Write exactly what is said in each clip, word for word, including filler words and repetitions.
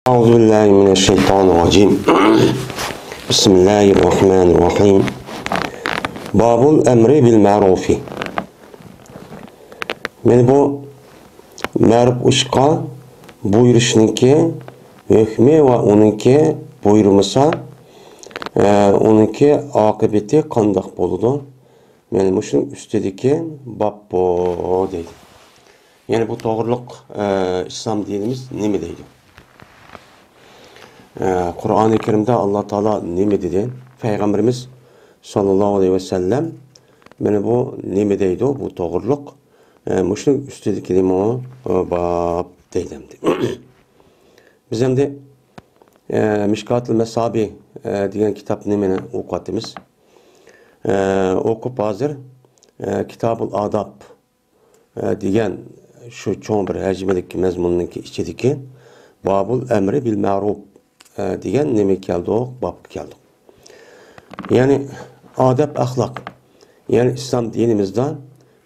أعوذ بالله من الشيطان الرجيم. بسم الله الرحمن الرحيم. باب الأمر بالمعروف. مانا بۇ مەرۇپ ئىشقا بۇيرۇشنىڭكى ھۆكمى ۋە ئۇنىڭكى بۇيرۇمىسا، ئە، ئۇنىڭكى ئاقىۋىتى قانداق بولىدۇ؟ مانا مۇشۇنىڭ ئۈستىدىكى باب بۇ دەيدۇ. يەنى بۇ توغرىلىق، ئە، ئىسلام دىنىمىز نېمە دەيدۇ؟ ئە، قۇرئانى كەرىمدە ئاللا تائالا نېمە دېدى؟ پەيغەمبىرىمىز ساللاللاھۇ ئەلەيھى ۋەسەللەم مانا بۇ نېمە دەيدۇ؟ بۇ توغرىلىق، ئە، مۇشۇنىڭ ئۈستىدىكى نېمە ئۇ؟ ئۇ باب دەيدۇ ئەمدى. بىز ئەمدى، ئە، مىشكاتۇل مەسابىھ، ئە، دېگەن كىتابنى مانا ئوقۇۋاتىمىز. ئە، ئوقۇپ ھازىر، ئە، كىتابۇل ئاداب، ئە، دېگەن شۇ چوڭ بىر ھەجمىلىك مەزمۇننىڭكى ئىچىدىكى بابۇل ئەمرى بىل مەرۇپ، ئە، دېگەن نېمە كەلدۇق؟ بابقا كەلدۇق. يەنى ئادەپ ئەخلاق. يەنى ئىسلام دىنىمىزدا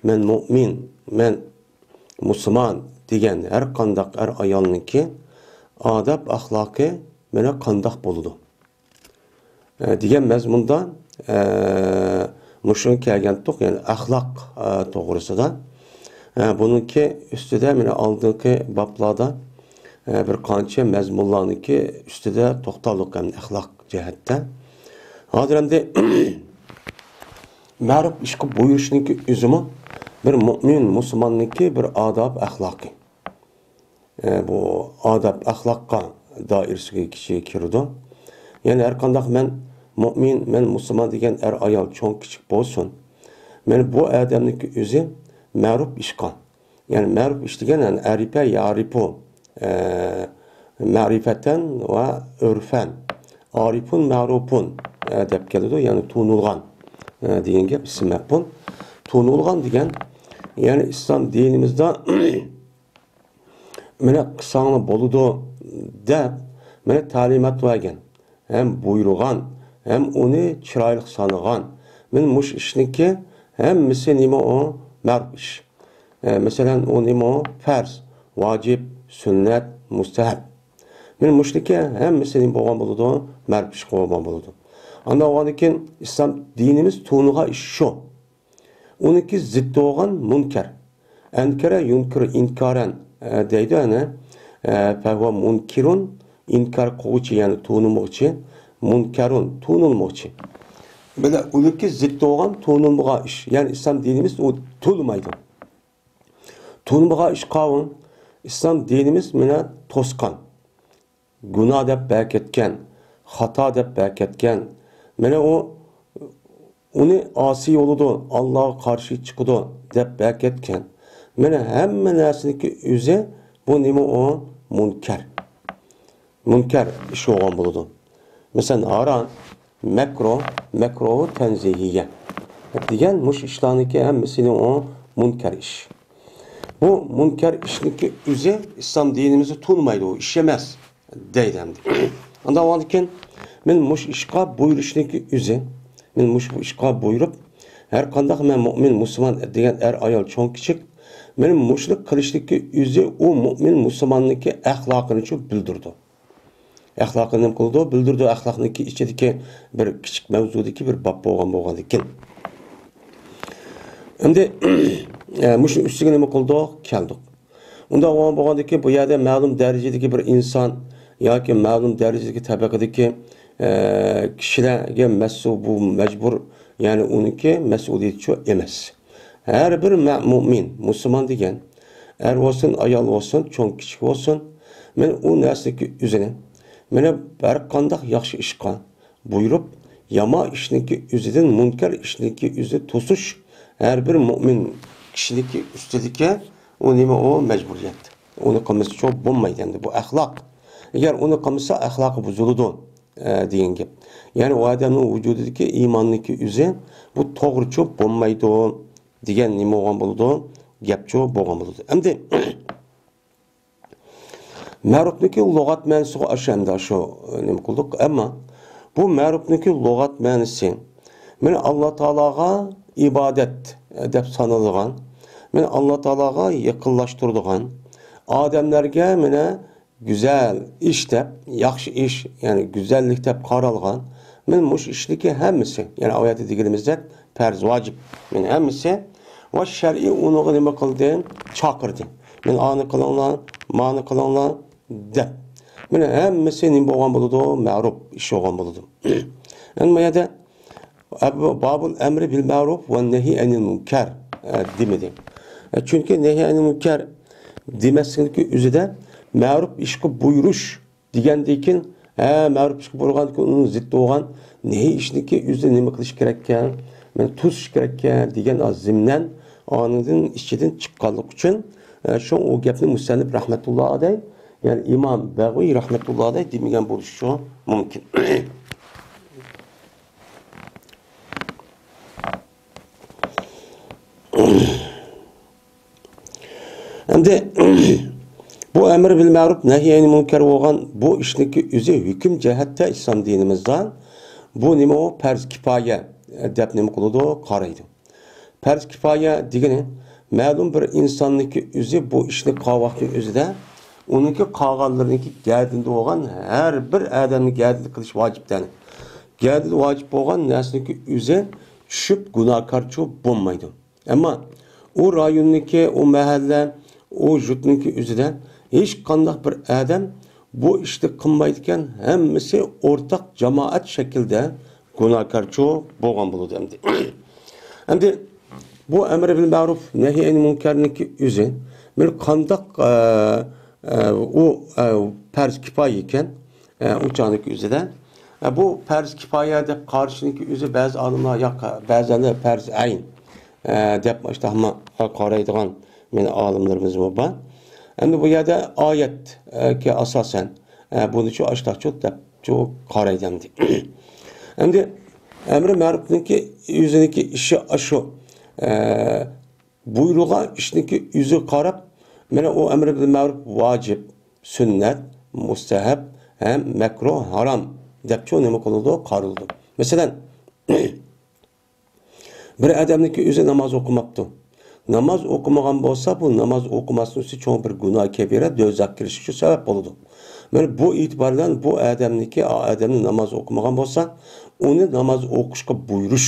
مەن مۇئمىن، مەن مۇسۇلمان دېگەن ھەر قانداق ئەر ئايالنىڭكى ئادەپ ئەخلاقى مانا قانداق بولىدۇ؟ ئە، دېگەن مەزمۇندا، ئە، مۇشۇ كەلگەنتۇق، يەنى ئەخلاق، ئە، توغرىسىدا. ئە، بۇنىڭكى ئۈستىدە مانا ئالدىنقى بابلاردا، ئە، بىر قانچە مەزمۇنلارنىڭكى ئۈستىدە توختالدۇق، يەنى ئەخلاق جەھەتتە. ھازىر ئەمدى مەرۇپ ئىشقا بۇيرۇشنىڭكى ئۆزىمۇ بىر مۇئمىن، مۇسۇلماننىڭكى بىر ئاداب ئەخلاقى. ئە، بۇ ئاداب ئەخلاققا دائىرىسىگە كىشى كىرىدۇ. يەنى ھەر قانداق مەن مۇئمىن، مەن مۇسۇلمان دېگەن ئەر ئايال چوڭ كىچىك بولسۇن، مانا بۇ ئادەمنىڭكى ئۆزى مەرۇپ ئىشقا، يەنى مەرۇپ ئىش دېگەن، يەنى ئەرىپە يەرىپۇ، ئە، مەرىپەتەن ۋە ئۆرفەن، ئارىپۇن مەرۇپۇن، ئە، دەپ كېلىدۇ، يەنى تونۇلغان، ئە، دېگەن گەپ، ئىسمى مەپئۇل. تونۇلغان دېگەن، يەنى ئىسلام دىنىمىزدا مانا قىلساڭلار بولىدۇ دەپ، مانا تەلىمات بەرگەن، ھەم بۇيرۇغان، ھەم ئۇنى چىرايلىق سانىغان. مانا مۇشۇ ئىشنىڭكى ھەممىسى نېمە ئۇ؟ مەرۇپ ئىش. ئە، مەسىلەن، ئۇ نېمە ئۇ؟ پەرز، ۋاجىپ، سۈننەت، مۇستەھەب. مانا مۇشۇنىڭكى ھەممىسى نېمە بولغان بولىدۇ؟ مەرۇپ ئىش بولغان بولىدۇ. ئاندىن بولغاندىن كېيىن ئىسلام دىنىمىز تونۇغان ئىش شۇ. ئۇنىڭكى زىددى بولغان مۇنكەر. ئەنكەرە يۇنكىرۇ ئىنكارەن، ئە، دەيدۇ، يەنى، ئە، فەھۇۋە مۇنكىرۇن، ئىنكار قىلغۇچى، يەنى تونۇمىغۇچى، مۇنكەرۇن، تونۇلمىغۇچى. بىلە ئۇنىڭكى زىددى بولغان تونۇلمىغان ئىش. يەنى ئىسلام دىنىمىز ئۇ تونۇمايدۇ. تونۇمىغان ئىش قاۋۇن، ئىسلام دىنىمىز مانا توسقان. گۇناھ دەپ بەكەتكەن، خاتا دەپ بەكەتكەن. مانا ئۇ، ئۇنى ئاسىي بولىدۇ، ئاللاغا قارشى چىقىدۇ دەپ بەكەتكەن. مانا ھەممە نەرسىنىڭكى ئۆزى بۇ نېمە ئۇ؟ مۇنكەر. مۇنكەر ئىش بولغان بولىدۇ. مەسىلەن، ھارام، مەكرۇھ، مەكرۇھ تەنزىھىيە دېگەن مۇشۇ ئىشلارنىڭكى ھەممىسىنى ئۇ مۇنكەر ئىش. بۇ مۇنكەر ئىشنىڭكى ئۆزى ئىسلام دىنىمىزدا تونۇمايدۇ، ئۇ ئىش ئەمەس دەيدۇ ئەمدى. ئاندىن كېيىن مەن مۇشۇ ئىشقا بۇيرۇشنىڭكى ئۆزى، مەن مۇشۇ ئىشقا بۇيرۇپ، ھەر قانداق مەن مۇئمىن، مۇسۇلمان دېگەن ئەر ئايال چوڭ كىچىك، مەن مۇشۇنى قىلىشنىڭكى ئۆزى ئۇ مۇئمىن، مۇسۇلماننىڭكى ئەخلاقىنى شۇ بىلدۈرىدۇ. ئەخلاقنى نېمە قىلىدۇ؟ بىلدۈرىدۇ. ئەخلاقنىڭكى ئىچىدىكى بىر كىچىك مەۋزۇدىكى بىر باب بولغان بولغاندىكىن. ئەمدى، ئە، مۇشۇ ئۈستىگە نېمە قىلدۇق؟ كەلدۇق. ئۇنداق بولغان بولغاندىكىن، بۇ يەردە مەلۇم دەرىجىدىكى بىر ئىنسان ياكى مەلۇم دەرىجىدىكى تەبەقىدىكى، ئە، كىشىلەرگە مەسئۇل، بۇ مەجبۇر، يەنى ئۇنىڭكى مەسئۇلىيىتى شۇ ئەمەس. ھەر بىر مە-، مۇئمىن، مۇسۇلمان دېگەن، ئەر بولسۇن، ئايال بولسۇن، چوڭ كىچىك بولسۇن، مەن ئۇ نەرسىنىڭكى ئۆزىنى، مانا ھەر قانداق ياخشى ئىشقا بۇيرۇپ، يامان ئىشنىڭكى ئۆزىدىن، مۇنكەر ئىشنىڭكى ئۆزىنى توسۇش ھەر بىر مۇئمىن كىشىنىڭكى ئۈستىدىكى ئۇ نېمە ئۇ؟ مەجبۇرىيەت. ئۇنى قىلمىسا شۇ بولمايدۇ ئەمدى، بۇ ئەخلاق. ئەگەر ئۇنى قىلمىسا ئەخلاقى بۇزۇلىدۇ، ئە، دېگەن گەپ. يەنى ئۇ ئادەمنىڭ ۋۇجۇدىدىكى ئىماننىڭكى ئۆزى بۇ توغرىچۇ بولمايدۇ دېگەن نېمە بولغان بولىدۇ؟ گەپچۇ بولغان بولىدۇ. ئەمدى مەرۇپنىڭكى لۇغەت مەنىسىغا ئاشۇ ئەمدى شۇ نېمە قىلدۇق. ئەمما بۇ مەرۇپنىڭكى لۇغەت مەنىسى، مانا ئاللا تائالاغا ئىبادەت دەپ سانىلىدىغان، مانا ئاللا تائالاغا يېقىنلاشتۇرىدىغان، ئادەملەرگە مانا گۈزەل ئىش دەپ، ياخشى ئىش، يەنى گۈزەللىك دەپ قارالغان. مانا مۇشۇ ئىشنىڭكى ھەممىسى، يەنى ئايەتتە دېگىنىمىزدەك پەرز، ۋاجىپ، مانا ھەممىسى ۋە شەرئى ئۇنىڭغا نېمە قىلدى؟ چاقىردى. مانا ئانى قىلىڭلار، مانى قىلىڭلار دەپ. مانا ھەممىسى نېمە بولغان بولىدۇ؟ مەرۇپ ئىش بولغان بولىدۇ. ئەمما بۇ يەردە بابۇل ئەمرى بىل مەرۇپ ۋە نەھي ئەنىل مۇنكەر، ئە، دېمىدى. ئە، چۈنكى نەھي ئەنىل مۇنكەر دېمەسلىكنىڭكى ئۆزىدە مەرۇپ ئىشقا بۇيرۇش دېگەندىن كېيىن، ھە، مەرۇپ ئىشقا بۇيرۇغاندىن كېيىن ئۇنىڭ زىتى بولغان نەھي ئىشنىڭكى ئۆزىدە نېمە قىلىش كېرەككەن؟ مانا توسۇش كېرەككەن دېگەن ھە زىمنەن ئانىڭدىن ئىچىدىن چىققانلىقى ئۈچۈن، ئە، شۇ ئۇ گەپنى مۇسەننىپ رەھمەتۇللا ئەلەي، يەنى ئىمام بەغۋىي رەھمەتۇللا ئەلەي دېمىگەن بولۇشى مۇمكىن. ئەمدى بۇ ئەمر بىل مەرۇپ نەھي ئەنىل مۇنكەر بولغان بۇ ئىشنىڭكى ئۆزى ھۆكۈم جەھەتتە ئىسلام دىنىمىزدا بۇ نېمە ئۇ پەرز كىپايە دەپ نېمە قىلىدۇ، قارايدۇ. پەرز كىپايە دېگىنى مەلۇم بىر ئىنساننىڭكى ئۆزى بۇ ئىشنى قىلغان ۋاقتىنىڭ ئۆزىدە ئۇنىڭكى قالغانلىرىنىڭكى گەدىنىدە بولغان ھەر بىر ئادەمنىڭ گەدىنىدە قىلىش ۋاجىپ دەنى. گەدىنىدە ۋاجىپ بولغان نەرسىنىڭكى ئۆزى چۈشۈپ گۇناھكارچۇ بولمايدۇ. ئەمما ئۇ رايوننىڭكى، ئۇ مەھەللە، ئۇ يۇرتنىڭكى ئۆزىدە ھېچقانداق بىر ئادەم بۇ ئىشنى قىلمايدىكەن، ھەممىسى ئورتاق جامائەت شەكلىدە گۇناھكارچۇ بولغان بولىدۇ ئەمدى. ئەمدى بۇ ئەمر بىل مەرۇپ نەھي ئەنىل مۇنكەرنىڭكى ئۆزى بىر قانداق، ئە، ئە، ئۇ، ئە، پەرز كىپايە ئىكەن، ئە، ئۇ چاغنىڭكى ئۆزىدە. ئە، بۇ پەرز كىپايە دەپ قارىشىنىڭكى ئۆزى بەزى ئالىملار ياق، بەزىلەر پەرز ئەين، ئە، دەپ مۇشتاقمۇ قارايدىغان مېنى ئالىملىرىمىزمۇ بار. ئەمدى بۇ يەردە ئايەتكە ئاساسەن، ئە، بۇنى شۇ ئاشتاقچۇ دەپ شۇ قارايدۇ ئەمدى. ئەمدى ئەمرى مەرۇپنىڭكى ئۆزىنىڭكى ئىشى ئاشۇ، ئە، بۇيرۇلغان ئىشنىڭكى ئۆزىگە قاراپ، مانا ئۇ ئەمرى بىل مەرۇپ ۋاجىپ، سۈننەت، مۇستەھەب ھەم مەكرۇھ، ھارام دەپچۇ نېمە قىلىدۇ؟ قارىلىدۇ. مەسىلەن، بىر ئادەمنىڭكى ئۆزى ناماز ئوقۇماپتۇ. ناماز ئوقۇمىغان بولسا، بۇ ناماز ئوقۇماسلىقى چوڭ بىر گۇناھ كەبىرە، دوزاخقا كىرىشكە سەۋەب بولىدۇ. مانا بۇ ئېتىبار بىلەن بۇ ئادەمنىڭكى، ئا، ئادەمنى ناماز ئوقۇمىغان بولسا، ئۇنى ناماز ئوقۇشقا بۇيرۇش.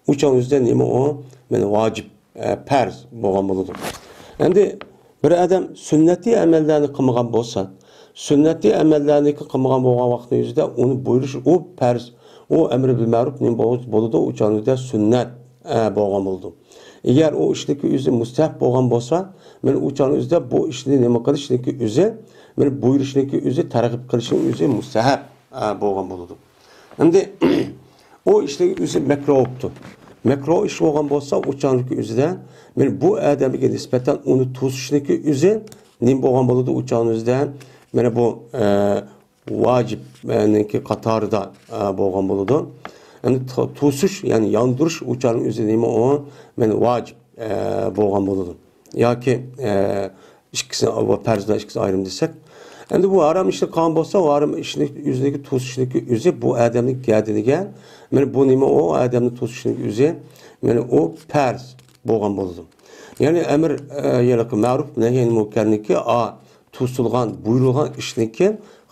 ئۇ چاغ ئۆزىدە نېمە ئۇ؟ مانا ۋاجىپ، ئە، پەرز بولغان بولىدۇ. ئەمدى بىر ئادەم سۈننەتىي ئەمەللەرنى قىلمىغان بولسا، سۈننەتىي ئەمەللەرنى قىلمىغان بولغان ۋاقىتنىڭ ئۆزىدە ئۇنى بۇيرۇش، ئۇ پەرز، ئۇ ئەمرى بىل مەرۇپ نېمە بولغۇچ-، بولىدۇ؟ ئۇ چاغنىڭ ئۆزىدە سۈننەت، ئە، بولغان بولىدۇ. ئەگەر ئۇ ئىشنىڭكى ئۆزى مۇستەھەب بولغان بولسا، مانا ئۇ چاغنىڭ ئۆزىدە بۇ ئىشنى نېمە قىلىشنىڭكى ئۆزى، مانا بۇيرۇشنىڭكى ئۆزى، تەرغىب قىلىشنىڭ ئۆزى مۇستەھەب، ئە، بولغان بولىدۇ. ئەمدى ئۇ ئىشنىڭ ئۆزى مەكرۇھ بوپتۇ. مەكرۇھ ئىش بولغان بولسا، ئۇ چاغنىڭكى ئۆزىدە، مانا بۇ ئادەمگە نىسبەتەن ئۇنى توسۇشنىڭكى ئۆزى نېمە بولغان بولىدۇ؟ ئۇ چاغنىڭ ئۆزىدە، مانا بۇ، ئە، ۋاجىبنىڭكى قاتارىدا، ئە، بولغان بولىدۇ. ئەمدى تو-، توسۇش، يەنى ياندۇرۇش ئۇ چاغنىڭ ئۆزى نېمە ئۇ؟ مانا ۋاجىپ، ئە، بولغان بولىدۇ. ياكى، ئە، ئىككىسى، بۇ پەرزلەر ئىككىسى ئايرىم دېسەك. ئەمدى بۇ ھارام ئىشنى قىلغان بولسا، ئۇ ھارام ئىشنى ئۆزىنىڭكى توسۇشنىڭكى ئۆزى بۇ ئادەمنىڭ گەدىنىگە، مانا بۇ نېمە ئۇ ئادەمنى توسۇشنىڭكى ئۆزى، مانا ئۇ پەرز بولغان بولىدۇ. يەنى ئەمر، ئە، يەنى مەرۇپ نەھيەن مۇنكەرنىڭكى، ئا، توسۇلغان، بۇيرۇلغان ئىشنىڭكى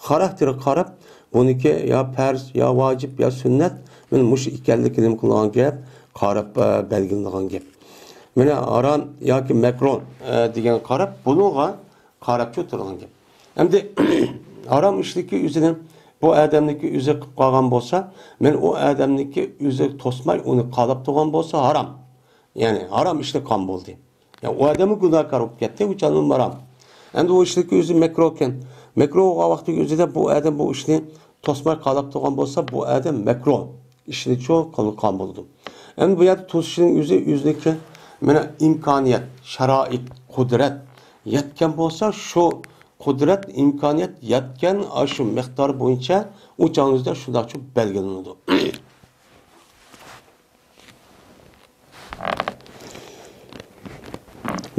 خاراكتېرىغا قاراپ، بۇنىڭكى يا پەرز، يا ۋاجىپ، يا سۈننەت، مانا مۇشۇ ئىكەنلىكى نېمە قىلىنغان گەپ، قاراپ، ئە، بەلگىلىنىدىغان گەپ. مانا ھارام ياكى مەكرۇھ، ئە، دېگەنگە قاراپ، بۇنىڭغا قاراپچۇ تۇرغان گەپ. ئەمدى ھارام ئىشنىڭكى ئۆزىنى بۇ ئادەمنىڭكى ئۆزى قىلىپ قالغان بولسا، مانا ئۇ ئادەمنىڭكى ئۆزى توسماي ئۇنى قالاپ تۇرغان بولسا ھارام. يەنى ھارام ئىشنى قىلغان بولدى. يا ئۇ ئادەممۇ گۇناھكار بولۇپ كەتتى، ئۇ چاغدا ھارام. ئەمدى ئۇ ئىشنىڭكى ئۆزى مەكرۇھ ئىكەن. مەكرۇھ بولغان ۋاقتىنىڭ ئۆزىدە بۇ ئادەم بۇ ئىشنى توسماي قالاپ تۇرغان بولسا، بۇ ئادەم مەكرۇھ ئىشنىچۇ قىلغان بولىدۇ. ئەمدى بۇ يەردە توسۇشنىڭ ئۆزى ئۆزىنىڭكى مانا ئىمكانىيەت، شارائىت، قۇدرەت يەتكەن بولسا، شۇ قۇدرەت، ئىمكانىيەت يەتكەن ئاشۇ مىقدار بويىچە ئۇ چاغنىڭ ئۆزىدە شۇنداقچۇ بەلگىلىنىدۇ.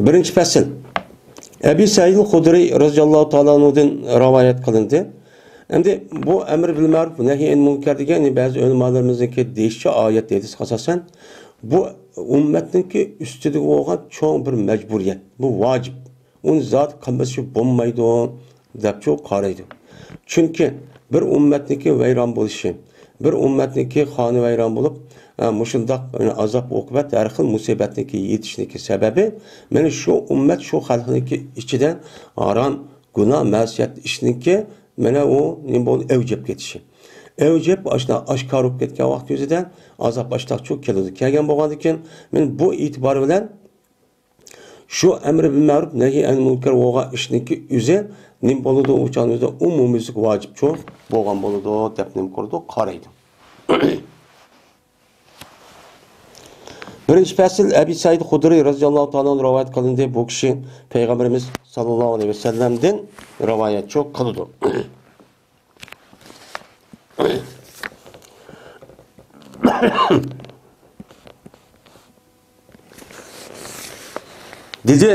بىرىنچى پەسىل. ئەبى سەئىدىل خۇدرىي رەزىياللاھۇ تائالا ئەنھۇدىن رىۋايەت قىلىندى. ئەمدى بۇ ئەمر بىل مەرۇپ نەھي ئەن مۇنكەر دېگەن بەزى ئۆلىمالىرىمىزنىڭكى دېيىشىچە ئايەت ھەدىسكە ئاساسەن، بۇ ئۈممەتنىڭكى ئۈستىدە بولغان چوڭ بىر مەجبۇرىيەت. بۇ ۋاجىپ. ئۇنى زادى قىلمىسا بولمايدۇ دەپچۇ قارايدۇ. چۈنكى بىر ئۈممەتنىڭكى ۋەيران بولۇشى، بىر ئۈممەتنىڭكى خانىۋەيران بولۇپ، ئە، مۇشۇنداق، ئە، ئازاب-ئوقۇبەت، ھەر خىل مۇسىبەتنىڭكى يېتىشنىڭكى سەۋەبى، مانا شۇ ئۈممەت، شۇ خەلقنىڭكى ئىچىدە ھارام، گۇناھ، مەسىيەت ئىشنىڭكى، مانا ئۇ نېمە بولدى؟ ئەۋج ئېلىپ كېتىشى. ئەۋج ئېلىپ، ئاشۇنداق ئاشكارا بولۇپ كەتكەن ۋاقىت يۈزىدە ئازاب ئاشتاقچۇ كېلىدۇ. كەلگەن بولغاندىن كېيىن، مانا بۇ ئېتىبار بىلەن شۇ ئەمرى بىل مەرۇپ، نەھي ئەنىل مۇنكەر بولغان ئىشنىڭكى ئۆزى نېمە بولىدۇ؟ ئۇ چاغنىڭ ئۆزىدە ئومۇميۈزلۈك ۋاجىپچۇ بولغان بولىدۇ، دەپ نېمە قىلىدۇ؟ قارايدۇ. بىرىنچى پەسىل، ئەبى سەئىد خۇدرىي رەزىياللاھۇ تائالا ئەنھۇ رىۋايەت قىلىندى. بۇ كىشى پەيغەمبىرىمىز ساللاللاھۇ ئەلەيھى ۋەسەللەمدىن رىۋايەتچۇ قىلىدۇ. دېدى،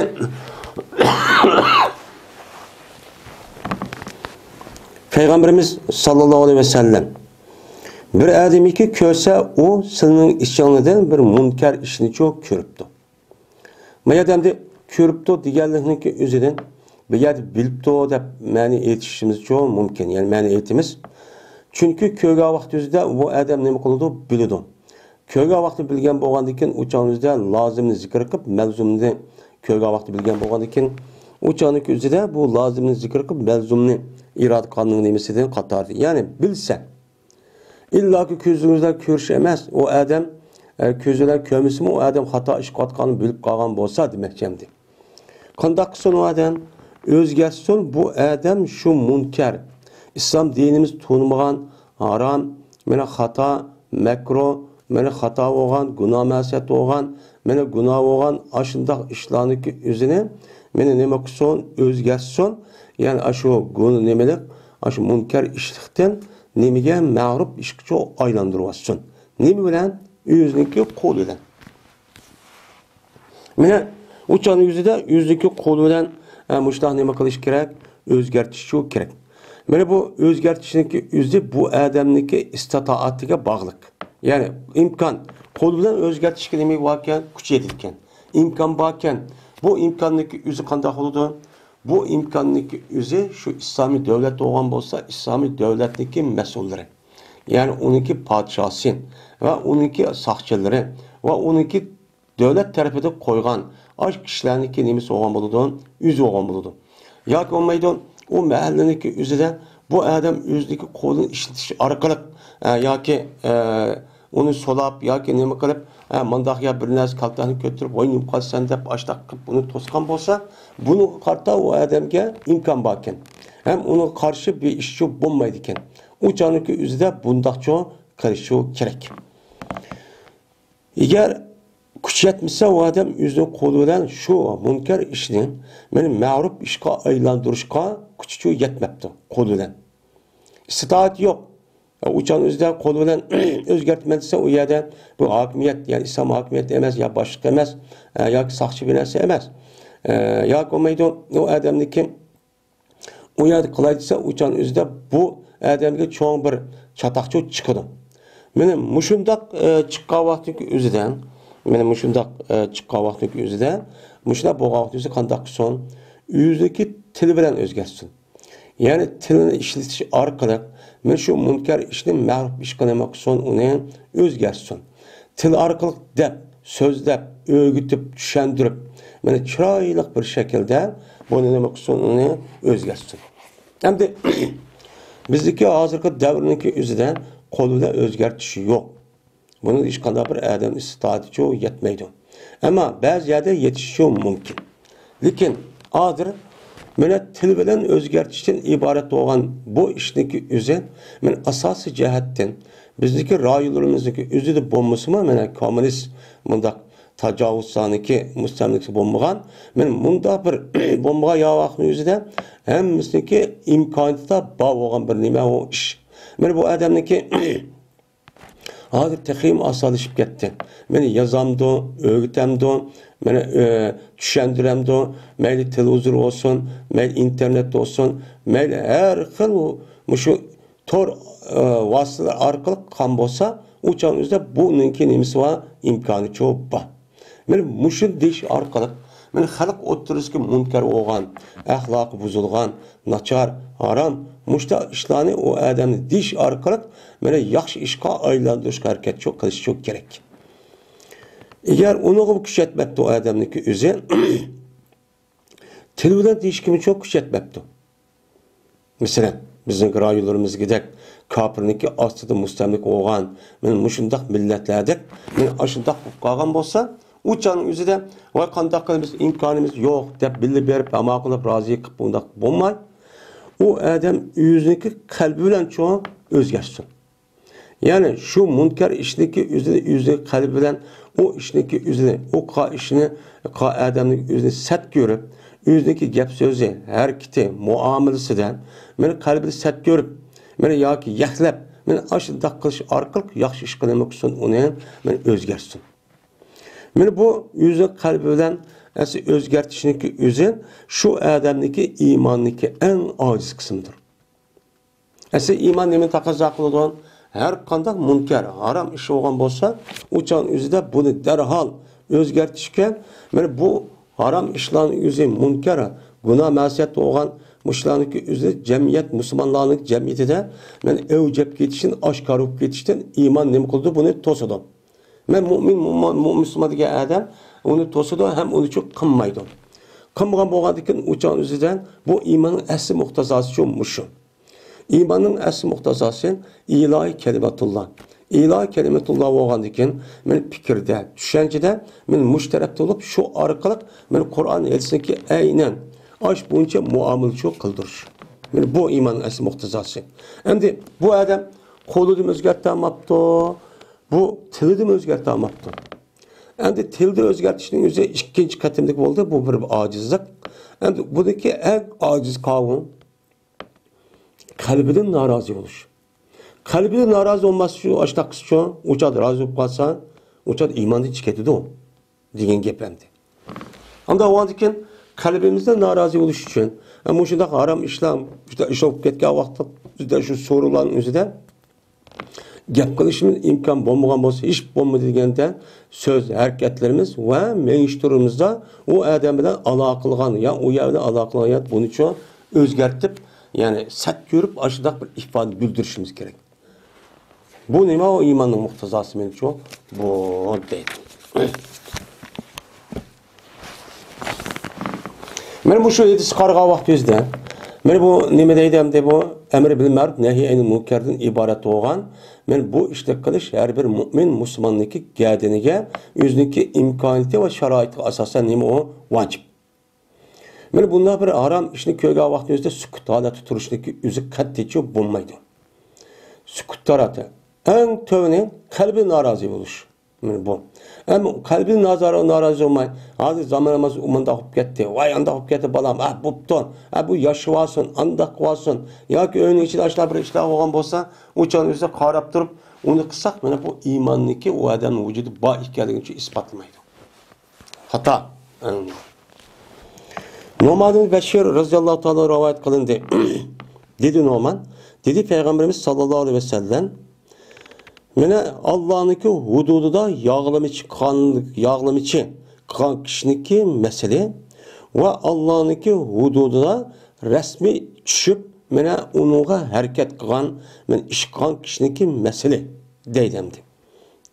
پەيغەمبىرىمىز ساللاللاھۇ ئەلەيھى ۋەسەللەم، بىر ئادەمكى كۆرسە، ئۇ سىلىنىڭ ئىچىڭلىدىن بىر مۇنكەر ئىشنىچۇ كۆرۈپتۇ. ما يەردە ئەمدى كۆرۈپتۇ دېگەنلىكنىڭكى ئۆزىدىن بۇ يەردە بىلىپتۇ دەپ مەنە ئېيتىشىمىزچۇ مۇمكىن. يەنى مەنە ئېيتىمىز. چۈنكى كۆرگەن ۋاقتى ئۆزىدە ئۇ ئادەم نېمە قىلىدۇ؟ بىلىدۇ. كۆرگەن ۋاقتى بىلگەن بولغاندىن كېيىن ئۇ چاغنىڭ ئۆزىدە لازىمنى زىكىر قىلىپ، مەلزۇمنى كۆرگەن ۋاقتى بىلگەن بولغاندىن كېيىن ئۇ چاغنىڭكى ئۆزىدە بۇ لازىمنى زىكىر قىلىپ، مەلزۇمنى ئىرادە قىلغاننىڭ نېمىسىدىن قاتارى. يەنى بىلسە، ئىللاكى كۆزىڭىز بىلەن كۆرۈش ئەمەس، ئۇ ئادەم، ئە، كۆزى بىلەن كۆرمىسىمۇ، ئۇ ئادەم خاتا ئىش قىلىۋاتقاننى بىلىپ قالغان بولسا دېمەكچى ئەمدى. قانداق قىلسۇن ئۇ ئادەم؟ ئۆزگەرتسۇن بۇ ئادەم شۇ مۇنكەر، ئىسلام دىنىمىز تونۇمىغان، ھارام، مانا خاتا، مەكرۇھ، مانا خاتا بولغان، گۇناھ مەسىيەت بولغان، مانا گۇناھ بولغان ئاشۇنداق ئىشلارنىڭكى ئۆزىنى مانا نېمە قىلسۇن؟ ئۆزگەرتسۇن. يەنى ئاشۇ گۇناھ نېمىلىك، ئاشۇ مۇنكەر ئىشلىقتىن نېمىگە؟ مەغرۇپ ئىشقىچۇ ئايلاندۇرۇۋاتسۇن. نېمە بىلەن؟ ئۆزىنىڭكى قولى بىلەن. مانا ئۇ چاغنىڭ ئۆزىدە ئۆزىنىڭكى قولى بىلەن، ئە، مۇشۇنداق نېمە قىلىش كېرەك؟ ئۆزگەرتىشچۇ كېرەك. مانا بۇ ئۆزگەرتىشنىڭكى ئۆزى بۇ ئادەمنىڭكى ئىستىتائەتىگە باغلىق. يەنى ئىمكان، قول بىلەن ئۆزگەرتىشكە نېمە باركەن؟ كۈچ يېتىدىكەن. ئىمكان باركەن. بۇ ئىمكاننىڭكى ئۆزى قانداق بولىدۇ؟ بۇ ئىمكاننىڭكى ئۆزى شۇ ئىسلامىي دۆلەت بولغان بولسا، ئىسلامىي دۆلەتنىڭكى مەسئۇللىرى، يەنى ئۇنىڭكى پادىشاھسى ۋە ئۇنىڭكى ساقچىلىرى ۋە ئۇنىڭكى دۆلەت تەرىپىدىن قويغان ئاشۇ كىشىلەرنىڭكى نېمىسى بولغان بولىدۇ؟ ئۆزى بولغان بولىدۇ. ياكى بولمايدۇ، ئۇ مەھەللىنىڭكى ئۆزىدە بۇ ئادەم ئۆزىنىڭكى قولىنى ئىشلىتىش ئارقىلىق، ئە، ياكى، ئە، ئۇنى سولاپ ياكى نېمە قىلىپ، ئە، مۇنداق يا بىر نەرسە كالتانى كۆتۈرۈپ، ۋاي، نېمە قىلىسەن دەپ ئاشتاق قىلىپ ئۇنى توسقان بولسا، بۇنىڭغا قارىتا ئۇ ئادەمگە ئىمكان باركەن. ھەم ئۇنىڭغا قارشى بىر ئىشچۇ بولمايدىكەن. ئۇ چاغنىڭكى ئۆزىدە بۇنداقچۇ قىلىشى كېرەك. ئەگەر كۈچ يەتمىسە، ئۇ ئادەم ئۆزىنىڭ قولى بىلەن شۇ مۇنكەر ئىشنى مانا مەغرۇپ ئىشقا ئايلاندۇرۇشقا كۈچىچۇ يەتمەپتۇ، قولى بىلەن. ئىستىتائەت يوق. ئۇ چاغنىڭ ئۆزىدە قولى بىلەن ئۆزگەرتىمەن دېسە، ئۇ يەردە بۇ ھاكىمىيەت، يەنى ئىسلام ھاكىمىيىتى ئەمەس، يا باشلىق ئەمەس، ياكى ساقچى بىر نەرسە ئەمەس. ياكى بولمايدۇ، ئۇ ئادەمنىڭكى ئۇ يەردە قىلاي دېسە، ئۇ چاغنىڭ ئۆزىدە بۇ ئادەمگە چوڭ بىر چاتاقچۇ چىقىدۇ. مانا مۇشۇنداق، ئە، چىققان ۋاقتىنىڭكى ئۆزىدە، مانا مۇشۇنداق، ئە، چىققان ۋاقتىنىڭكى ئۆزىدە، مۇشۇنداق بولغان ۋاقتى ئۆزى قانداق قىلسۇن؟ ئۆزىنىڭكى تىلى بىلەن ئۆزگەرتسۇن. يەنى تىلىنى ئىشلىتىش ئارقىلىق مانا شۇ مۇنكەر ئىشنى مەغرۇپ ئىشقا نېمە قىلسۇن، ئۇنى ئۆزگەرتسۇن. تىل ئارقىلىق دەپ، سۆزلەپ، ئۆگىتىپ، چۈشەندۈرۈپ، مانا چىرايلىق بىر شەكىلدە بۇنى نېمە قىلسۇن، ئۇنى ئۆزگەرتسۇن. ئەمدى بىزدىكى ھازىرقى دەۋرنىڭكى ئۆزىدە قول بىلەن ئۆزگەرتىش يوق. بۇنىڭ ھېچقانداق بىر ئادەم ئىستىتائىتىچۇ يەتمەيدۇ. ئەمما بەزى يەردە يېتىشىشى مۇمكىن. لېكىن ھازىر مانا تىل بىلەن ئۆزگەرتىشتىن ئىبارەت بولغان بۇ ئىشنىڭكى ئۆزى، مانا ئاساسىي جەھەتتىن بىزنىڭكى رايونلىرىمىزنىڭكى ئۆزىدە بولمىسىمۇ، مانا كوممۇنىست مۇنداق تاجاۋۇزچىلارنىڭكى مۇستەملىكىسى بولمىغان، مانا مۇنداق بىر بولمىغان ياۋاقنىڭ ئۆزىدە ھەممىسىنىڭكى ئىمكانىيىتىدا بار بولغان بىر نېمە ئۇ ئىش. مانا بۇ ئادەمنىڭكى ھازىر تېخىمۇ ئاسانلىشىپ كەتتى. مانا يازامدۇ، ئۆگىتەمدۇ، مانا، ئۆ، چۈشەندۈرەمدۇ، مەيلى تېلېۋىزور بولسۇن، مەيلى ئىنتېرنېت بولسۇن، مەيلى ھەر خىل مۇشۇ تور، ئە، ۋاسىتىلەر ئارقىلىق قىلغان بولسا، ئۇ چاغنىڭ ئۆزىدە بۇنىڭكى نېمىسى بار؟ ئىمكانىچۇ بار. مانا مۇشۇنى دېيىش ئارقىلىق مانا خەلق ئوتتۇرىسىدىكى مۇنكەر بولغان، ئەخلاقى بۇزۇلغان، ناچار، ھارام، مۇشۇنداق ئىشلارنى ئۇ ئادەمنى دېيىش ئارقىلىق مانا ياخشى ئىشقا ئايلاندۇرۇشقا ھەرىكەت شۇ قىلىش شۇ كېرەك. ئەگەر ئۇنىڭغا كۈچ يەتمەپتۇ ئۇ ئادەمنىڭكى ئۆزى، تىل بىلەن دېيىشكىمۇ شۇ كۈچ يەتمەپتۇ. مەسىلەن، بىزنىڭ رايونلىرىمىزدىكىدەك كاپىرنىڭكى ئاستىدا مۇستەملىكە بولغان، مانا مۇشۇنداق مىللەتلەردەك، مانا ئاشۇنداق بولۇپ قالغان بولسا، ئۇ چاغنىڭ ئۆزىدە، ۋاي، قانداق قىلىمىز، ئىمكانىمىز يوق دەپ بىللە بېرىپ، ھاما قىلىپ، رازى قىلىپ، ئۇنداق بولماي، ئۇ ئادەم ئۆزىنىڭكى قەلبى بىلەن چوڭ ئۆزگەرتسۇن. يەنى شۇ مۇنكەر ئىشنىڭكى ئۆزىنى، ئۆزىنىڭ قەلبى بىلەن ئۇ ئىشنىڭكى ئۆزىنى، ئۇ قىلغان ئىشنى، قىلغان ئادەمنىڭ ئۆزىنى سەت كۆرۈپ، ئۆزىنىڭكى گەپ سۆزى، ھەرىكىتى، مۇئامىلىسىدە مانا قەلبىدە سەت كۆرۈپ، مانا ياكى يەكلەپ، مانا ئاشۇنداق قىلىش ئارقىلىق ياخشى ئىشقا نېمە قىلسۇن، ئۇنى مانا ئۆزگەرتسۇن. مانا بۇ ئۆزىنىڭ قەلبى بىلەن ئەسلى ئۆزگەرتىشنىڭكى ئۆزى شۇ ئادەمنىڭكى ئىماننىڭكى ئەڭ ئاجىز قىسمىدۇر. ئەسلى ئىمان نېمىنى تەقەززا قىلىدۇ؟ ھەر قانداق مۇنكەر، ھارام ئىش بولغان بولسا، ئۇ چاغنىڭ ئۆزىدە بۇنى دەرھال ئۆزگەرتىشكە، مانا بۇ ھارام ئىشلارنىڭ ئۆزى، مۇنكەر، گۇناھ، مەسىيەت بولغان مۇشۇلارنىڭكى ئۆزى جەمئىيەت، مۇسۇلمانلارنىڭ جەمئىيىتىدە مانا ئەۋج ئېلىپ كېتىشتىن، ئاشكارا بولۇپ كېتىشتىن ئىمان نېمە قىلىدۇ؟ بۇنى توسىدۇ. مەن مۇئمىن، مۇ-، مۇ-، مۇسۇلمان دېگەن ئادەم ئۇنى توسىدۇ ھەم ئۇنى چوق قىلمايدۇ. قىلمىغان بولغاندىكىن ئۇ چاغ ئۆزىدە بۇ ئىماننىڭ ئەسلى مۇقتەزاسى شۇ مۇشۇ. ئىماننىڭ ئەسلى مۇقتەزاسى ئىلاھى كەلىمەتۇللا. ئىلاھى كەلىمەتۇللا بولغاندىكىن مەن پىكىردە، چۈشەنچىدە مەن مۇشۇ تەرەپتە بولۇپ، شۇ ئارقىلىق مەن قۇرئان ھەدىسنىڭكى ئەينەن ئاش بويىچە مۇئامىلە شۇ قىلدۇرۇش. مەن بۇ ئىماننىڭ ئەسلى مۇقتەزاسى. ئەمدى بۇ ئادەم قولىدىمۇ ئۆزگەرتەلمەپتۇ، بۇ تىلىدىمۇ ئۆزگەرتەلمەپتۇ. ئەمدى تىلدا ئۆزگەرتىشنىڭ ئۆزى ئىككىنچى قېتىملىق بولدى. بۇ بىر ئاجىزلىق. ئەمدى بۇنىڭكى ئەڭ ئاجىز قاۋۇم قەلبىدىن نارازى بولۇش. قەلبىدىن نارازى بولماس شۇ ئاشتاققىسىچۇ، ئۇ چاغدا رازى بولۇپ قالسا، ئۇ چاغدا ئىماندىن چىقىپ كېتىدۇ دېگەن گەپ ئەمدى. ئانداق بولغاندىكىن قەلبىمىزدە نارازى بولۇش ئۈچۈن، ھە، مۇشۇنداق ھارام ئىشلار، مۇشۇنداق ئىش بولۇپ كەتكەن ۋاقىتتا بىزدە شۇ سورۇنلارنىڭ ئۆزىدە گەپ قىلىشىمىز ئىمكان بولمىغان بولسا، ھېچ بولمىدى دېگەندە، سۆز، ھەرىكەتلىرىمىز ۋە مېڭىشتۇرۇمىزدا ئۇ ئادەم بىلەن ئالاقە قىلغان يا ئۇ يەر بىلەن ئالاقە قىلغان يا بۇنىچۇ ئۆزگەرتىپ، يەنى سەت كۆرۈپ، ئاشۇنداق بىر ئىپادە بىلدۈرۈشىمىز كېرەك. بۇ نېمە؟ ئۇ ئىماننىڭ مۇقتىزاسى مېنىڭچۇ بۇ دەيدۇ. مانا مۇشۇ ھەدىسكە قارىغان ۋاقتىمىزدا، مانا بۇ نېمە دەيدۇ ئەمدى؟ بۇ ئەمر بىل مەرۇپ، نەھي ئەنىل مۇنكەردىن ئىبارەت بولغان، مانا بۇ ئىشنى قىلىش ھەر بىر مۇئمىن مۇسۇلماننىڭكى گەدىنىگە ئۆزىنىڭكى ئىمكانىيىتى ۋە شارائىتىغا ئاساسەن نېمە ئۇ؟ ۋاجىپ. مانا بۇنداق بىر ھارام ئىشنى كۆرگەن ۋاقتىمىزدا سۈكۈت ھالەتتە تۇرۇشنىڭكى ئۆزى قەتئىيچە بولمايدۇ. سۈكۈت ھالىتى. ئەڭ تۆۋىنى قەلبى نارازى بولۇش. مانا بۇ. ئەمما قەلبى نازار-، نارازى بولماي، ھازىر زامانىمىز مۇنداق بولۇپ كەتتى، ۋاي ئانداق بولۇپ كەتتى بالام، ئا بوپتۇ، ئا بۇ ياشىۋالسۇن، ئانداق قىلىۋالسۇن، ياكى ئۆينىڭ ئىچىدە ئاشۇنداق بىر ئىشلار بولغان بولسا، ئۇ چاغنىڭ ئۆزىدە قاراپ تۇرۇپ، ئۇنى قىلساق، مانا بۇ ئىماننىڭكى ئۇ ئادەمنىڭ ۋۇجۇدى بار ئىكەنلىكىنى ئىسپاتلىمايدۇ. خاتا. نومان بىن بەشىر رەزىياللاھۇ تائالا رىۋايەت قىلىندى. دېدى نومان، دېدى پەيغەمبىرىمىز ساللاللاھۇ ئەلەيھى ۋەسەللەم، مانا ئاللانىڭكى ھۇدۇدىدا ياغلىمىچى قىلغان، ياغلىمىچى قىلغان كىشىنىڭكى مەسىلى ۋە ئاللانىڭكى ھۇدۇدىدا رەسمىي چۈشۈپ، مانا ئۇنىڭغا ھەرىكەت قىلغان، مانا ئىش قىلغان كىشىنىڭكى مەسىلى دەيدۇ ئەمدى.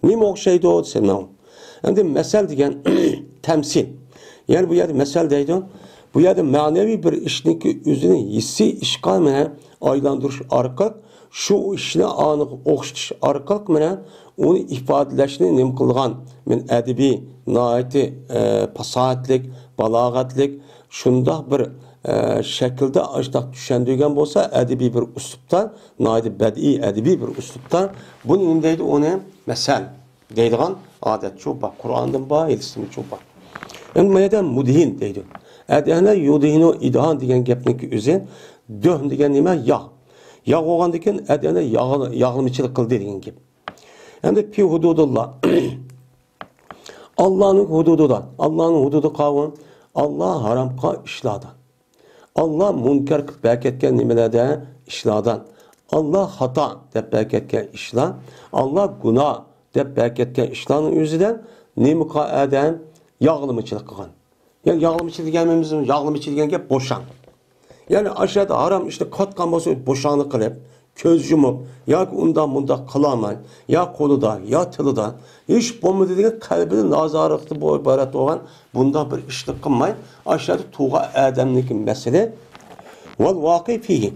نېمە ئوخشايدۇ دېسە، ماۋۇ. ئەمدى مەسەل دېگەن تەمسىل. يەنى بۇ يەردە مەسەل دەيدۇ. بۇ يەردە مەنىۋى بىر ئىشنىڭكى ئۆزىنى ھېسسىي ئىشقا مانا ئايلاندۇرۇش ئارقىلىق، شۇ ئىشنى ئانىغا ئوخشىتىش ئارقىلىق مانا ئۇنى ئىپادىلەشنى نېمە قىلىدىغان، مانا ئەدەبىي، ناھايىتى، ئە، پاساھەتلىك، بالاغەتلىك، شۇنداق بىر، ئە، شەكىلدە ئاشۇنداق چۈشەندۈرگەن بولسا، ئەدەبىي بىر ئۇسلۇبتا، ناھايىتى بەدىئىي ئەدەبىي بىر ئۇسلۇبتا، بۇنى نېمە دەيدۇ؟ ئۇنى مەسەل دەيدىغان ئادەتچۇ بار. قۇرئاندىمۇ بار، ھەدىستىمۇچۇ بار. ئەمدى بۇ يەردە مۇدھىن دەيدۇ. ئەدھەنە يۇدھىنۇ ئىدھان دېگەن گەپنىڭكى ئۆزى، دۆھن دېگەن نېمە؟ ياغ. ياغ بولغاندىكىن ئەدھەنە ياغ-، ياغلىمىچىلىق قىلدى دېگەن گەپ. ئەمدى پى ھۇدۇدۇللا. ئاللانىڭ ھۇدۇدىدا. ئاللانىڭ ھۇدۇدى قاۋۇن. ئاللا ھارام قىلغان ئىشلاردا. ئاللا مۇنكەر قىلىپ بەركەتكەن نېمىلەردە، ئىشلاردا. ئاللا خاتا دەپ بەركەتكەن ئىشلار. ئاللا گۇناھ دەپ بەركەتكەن ئىشلارنىڭ ئۆزىدە نېمە قىلغان ئادەم؟ ياغلىمىچىلىق قىلغان. يەنى ياغلىما ئىچىدىغەنمىز، ياغلىما ئىچىدىغەن گەپ بوشاڭ. يەنى ئاشۇ يەردە ھارام ئىشنى قىلىۋاتقان بولسا، بوشاڭنى قىلىپ، كۆز يۇمۇپ ياكى ئۇنداق مۇنداق قىلالماي، يا قولىدا، يا تىلىدا، ھېچ بولمىدى دېگەن قەلبىدە نازارەتلىك بولۇپ ئىبارەت بولغان بۇنداق بىر ئىشنى قىلماي، ئاشۇ يەردە تۇرغان ئادەمنىڭكى مەسىلە. ۋەل ۋاقىئ فىھى.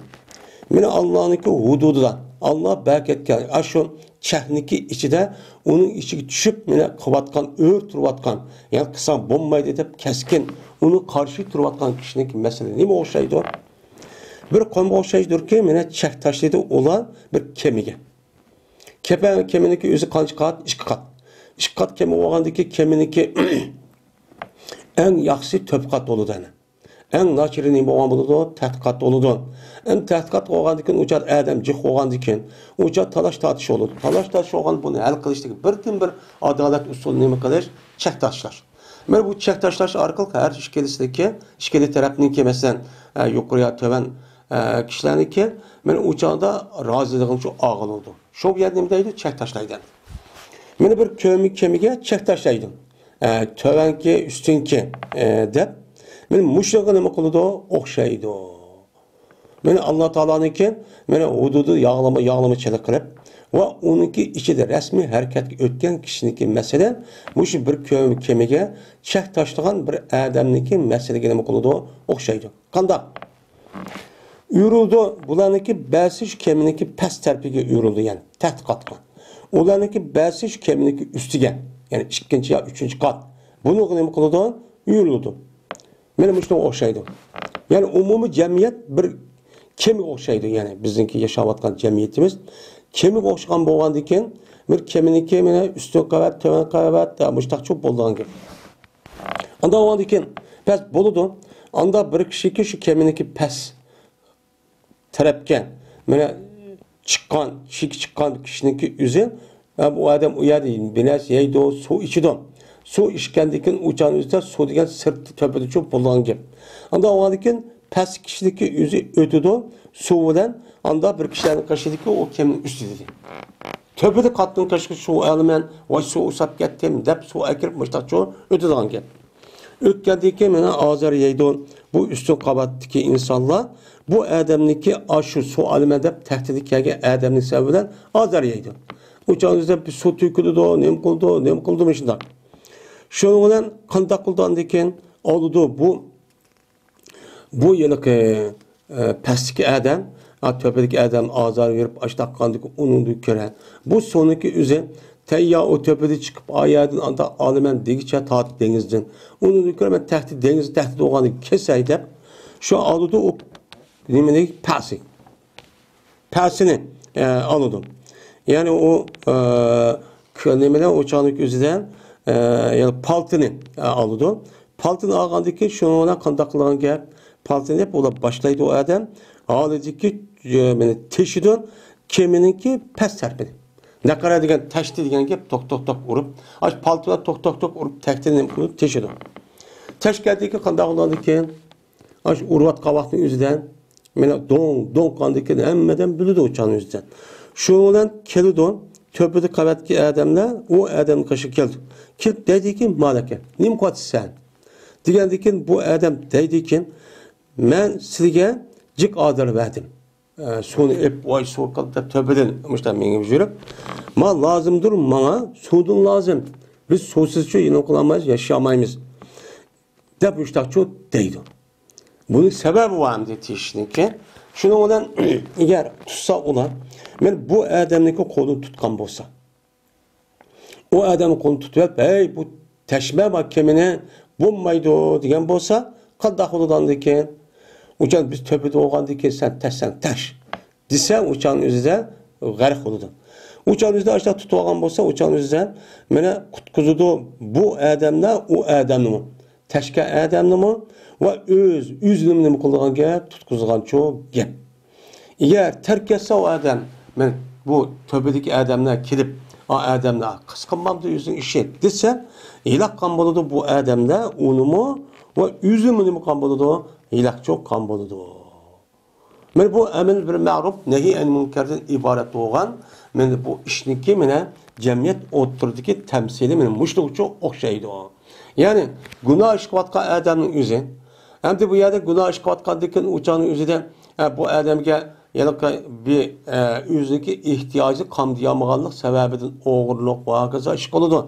مانا ئاللانىڭكى ھۇدۇدىدا، ئاللا بەركەتكە، ئاشۇ چەكنىڭكى ئىچىدە، ئۇنىڭ ئىچىگە چۈشۈپ، مانا قىلىۋاتقان، ئۆرە تۇرۇۋاتقان، يەنى قىلساڭ بولمايدۇ دەپ كەسكىن، ئۇنىڭ قارشى تۇرۇۋاتقان كىشىنىڭكى مەسىلە نېمە ئوخشايدۇ؟ بىر قومغا ئوخشايدۇكى، مانا چەك تاشلىدى ئۇلار بىر كېمىگە. كېپە-، كېمىنىڭكى ئۆزى قانچە قات؟ ئىككى قات. ئىككى قات كېمە بولغاندىكى كېمىنىڭكى ئەڭ ياخشىسى تۆت قات بولىدۇ ئەنە. ئەڭ ناچىرى نېمە بولغان بولىدۇ؟ تەتقىقات بولىدۇ. ئەمدى تەتقىقات بولغاندىن كېيىن، ئۇ چاغ ئادەم جىق بولغاندىن كېيىن، ئۇ چاغ تالاش تارتىش بولىدۇ. تالاش تارتىش بولغان، بۇنى ھەل قىلىشتىكى بىردىنبىر ئادالەت ئۇسۇلى نېمە قىلىش؟ چەك تاشلاش. مانا بۇ چەك تاشلاش ئارقىلىق ھەر ئىككىلىسىدىكى، ئىككىلى تەرەپنىڭكى، مەسىلەن، ئە، يۇقىرى يا تۆۋەن، ئە، كىشىلەرنىڭكى، مانا ئۇ چاغدا رازىلىقىنى شۇ ئالغىلى بولىدۇ. شۇ يەردە نېمە دەيدۇ؟ چەك تاشلايدۇ. مانا بىر كۆمە كېمىگە چەك تاشلايدۇ. ئە، تۆۋەنكى، ئۈستۈنكى، ئە، دەپ. مانا مۇشۇنىڭغا نېمە قىلىدۇ؟ ئوخشايدۇ. مانا ئاللا تائالانىڭكى، مانا ھۇدۇدى ياغلىما، ياغلىمىچىلىق قىلىپ ۋە ئۇنىڭكى ئىچىدە رەسمىي ھەرىكەتكە ئۆتكەن كىشىنىڭكى، مەسىلەن، مۇشۇ بىر كۆمە كېمىگە چەك تاشلىغان بىر ئادەمنىڭكى مەسىلىگە نېمە قىلىدۇ؟ ئوخشايدۇ. قانداق؟ ئۆرۈلىدۇ. بۇلارنىڭكى بەزىسى شۇ كېمىنىڭكى پەس تەرىپىگە ئۆرۈلىدۇ، يەنى تەتقىقاتقا. ئۇلارنىڭكى بەزىسى شۇ كېمىنىڭكى ئۈستىگە، يەنى ئىككىنچى يا ئۈچىنچى قات. بۇنىڭغا نېمە قىلىدۇ؟ ئۆرۈلىدۇ. مانا مۇشۇنىڭغا ئوخشايدۇ. يەنى ئومۇمىي جەمئىيەت بىر كېمىگە ئوخشايدۇ، يەنى بىزنىڭكى ياشاۋاتقان جەمئىيىتىمىز كېمىگە ئوخشىغان بولغاندىكىن، بىر كېمىنىڭكى مانا ئۈستۈن قەۋەت، تۆۋەن قەۋەت، ھە، مۇشتاقچۇ بولىدىغان گەپ. ئانداق بولغاندىكىن، پەس بولىدۇ. ئانداق بىر كىشىكى شۇ كېمىنىڭكى پەس تەرەپكە، مانا، چىققان، چېكى چىققان كىشىنىڭكى ئۆزى، ھە، بۇ ئادەم ئۇ يەردە بىر نەرسە يەيدۇ، سۇ ئىچىدۇ. سۇ ئىچكەندىن كېيىن ئۇ چاغنىڭ ئۆزىدە سۇ دېگەن سىرتتا تۆپىدە چوپ بولىدىغان گەپ. ئانداق بولغاندىن كېيىن پەس كىشىنىڭكى ئۆزى ئۆتىدۇ، سۇ بىلەن ئانداق بىر كىشىلەرنىڭ قېشىدىكى ئۇ كېمىنىڭ ئۈستىدىكى. تۆپىدە قاتنىڭ قېشىغا سۇ ئالىمەن، ۋاي سۇ ئۇساپ كەتتىم دەپ سۇ ئەكىرىپ مۇشتاقچۇ ئۆتىدىغان گەپ. ئۆتكەندىن كېيىن مانا ئازار يەيدۇ. بۇ ئۈستۈن قەۋەتتىكى ئىنسانلار بۇ ئادەمنىڭكى ئاشۇ سۇ ئالىمەن دەپ تەھدىتى كەلگەن ئادەمنىڭ سەۋەبى بىلەن ئازار يەيدۇ. ئۇ چاغدا بىر سۇ تۆكۈلىدۇ، نېمە قىلىدۇ، نېمە قىلىدۇ مۇشۇنداق. شۇنىڭ بىلەن قانداق قىلىدۇ ئاندىن كېيىن؟ ئالىدۇ بۇ بۇ ھېلىقى، ئە، پەستىكى ئادەم، ئا، تۆپىدىكى ئادەم ئازار بېرىپ ئاشتاق قاندىكى ئۇنىڭدىن كۆرە. بۇ سۇنىڭكى ئۆزى تەييار ئۇ تۆپىدە چىقىپ ئايەردىن ئاندا ئالىمەن دېگىچە تارتىپ دېڭىزدىن. ئۇنىڭدىن كۆرە مەن تەھدىت، دېڭىزدا تەھدىت بولغاندىن كېسەي دەپ، شۇ ئالىدۇ ئۇ نېمىنى، پەسى. پەسىنى، ئە، ئالىدۇ. يەنى ئۇ، ئە، ك-، نېمىنى، ئۇ چاغنىڭ ئۆزىدە، ئە، يەنى پالتىنى، ئە، ئالىدۇ. پالتىنى ئالغاندىن كېيىن شۇنىڭ بىلەن قانداق قىلغان گەپ؟ پالتىنى دەپ ئۇلار باشلايدۇ ئۇ ئادەم. ھالىدىكى، ئە، مېنى تېشىدۇ، كېمىنىڭكى پەس تەرىپىنى. نەقەرە دېگەن تەشتى دېگەن گەپ، توك، توك، توك ئۇرۇپ. ئاشۇ پالتا بىلەن توك، توك، توك ئۇرۇپ، تەكتىنى نېمە قىلىدۇ؟ تېشىدۇ. تەشكەندىن كېيىن قانداق بولغاندىن كېيىن؟ ئاشۇ ئۇرۇۋاتقان ۋاقتىنىڭ ئۆزىدە، مانا، دوڭ، دوڭ قاندىكىن ھەممىدىن بىلىدۇ ئۇ چاغنىڭ ئۆزىدە. شۇنىڭ بىلەن كېلىدۇ، تۆپىدە قەۋەتكى ئادەملەر ئۇ ئادەمنىڭ قېشىغا كېلىدۇ. كېلىپ دەيدىكى، مالەكە، نېمە قىلىۋاتىسەن سەن؟ دېگەندىكىن بۇ ئادەم دەيدىكى، مەن سىلىگە جىق ئازار بەردىم. ئە، سۇنى ئېلىپ، ۋاي، سۇ قىلىپ دەپ تۆپىدىن مۇشۇنداق مېڭىپ يۈرۈپ، ما لازىمدۇر ماڭا، سۇدىن لازىم. بىز سۇسىزچۇ يېنىم قىلالمايمىز، ياشىيالمايمىز. دەپ مۇشتاقچۇ دەيدۇ. بۇنىڭ سەۋەبى بار ئەمدى تېشىشنىڭكى. شۇنىڭ بىلەن ئەگەر تۇتسا ئۇلار، مەن بۇ ئادەمنىڭكى قولىنى تۇتقان بولسا، ئۇ ئادەم قولىنى تۇتۇپ، ھەي، بۇ تەشمە بار كېمىنى بولمايدۇ دېگەن بولسا، قانداق بولىدۇ ئاندىن كېيىن؟ ئۇچان بىز تۆپىدە بولغاندىن كېيىن سەن تەشسەن تەش دېسە، ئۇچان ئۆزىدە غەرق بولىدۇ. ئۇچان ئۆزىدە ئاشۇنداق تۇتۇپ ئالغان بولسا، ئۇچان ئۆزىدە مانا قۇتقۇزىدۇ بۇ ئادەملەر ئۇ ئادەمنىمۇ. تەشكە ئادەمنىمۇ ۋە ئۆز، ئۆزىنىمۇ نېمە قىلىدىغان گەپ؟ تۇتقۇزغانچۇ گەپ. ئەگەر تەرك ئەتسە ئۇ ئادەم، مەن بۇ تۆپىدىكى ئادەملەر كېلىپ، ئا ئادەملەر قىلسا قىلمامدۇ ئۆزىنىڭ ئىشى دېسە، ھېلاك قىلغان بولىدۇ بۇ ئادەملەر ئۇنىمۇ ۋە ئۆزىمۇ نېمە قىلغان بولىدۇ؟ ھېلاكچۇ قىلغان بولىدۇ. مانا بۇ ئەمر بىر مەرۇپ، نەھى ئەنىل مۇنكەردىن ئىبارەت بولغان مانا بۇ ئىشنىڭكى مانا جەمئىيەت ئوتتۇرىدىكى تەمسىلى مانا مۇشۇنىڭغىچۇ ئوخشايدۇ. يەنى گۇناھ ئىش قىلىۋاتقان ئادەمنىڭ ئۆزى. ئەمدى بۇ يەردە گۇناھ ئىش قىلىۋاتقاندىن كېيىن ئۇ چاغنىڭ ئۆزىدە، ئە، بۇ ئادەمگە ھېلىقى بىر، ئە، ئۆزىنىڭكى ئېھتىياجى قامدىيالمىغانلىق سەۋەبىدىن ئوغرىلىق ۋە ھاكازا ئىش قىلىدۇ.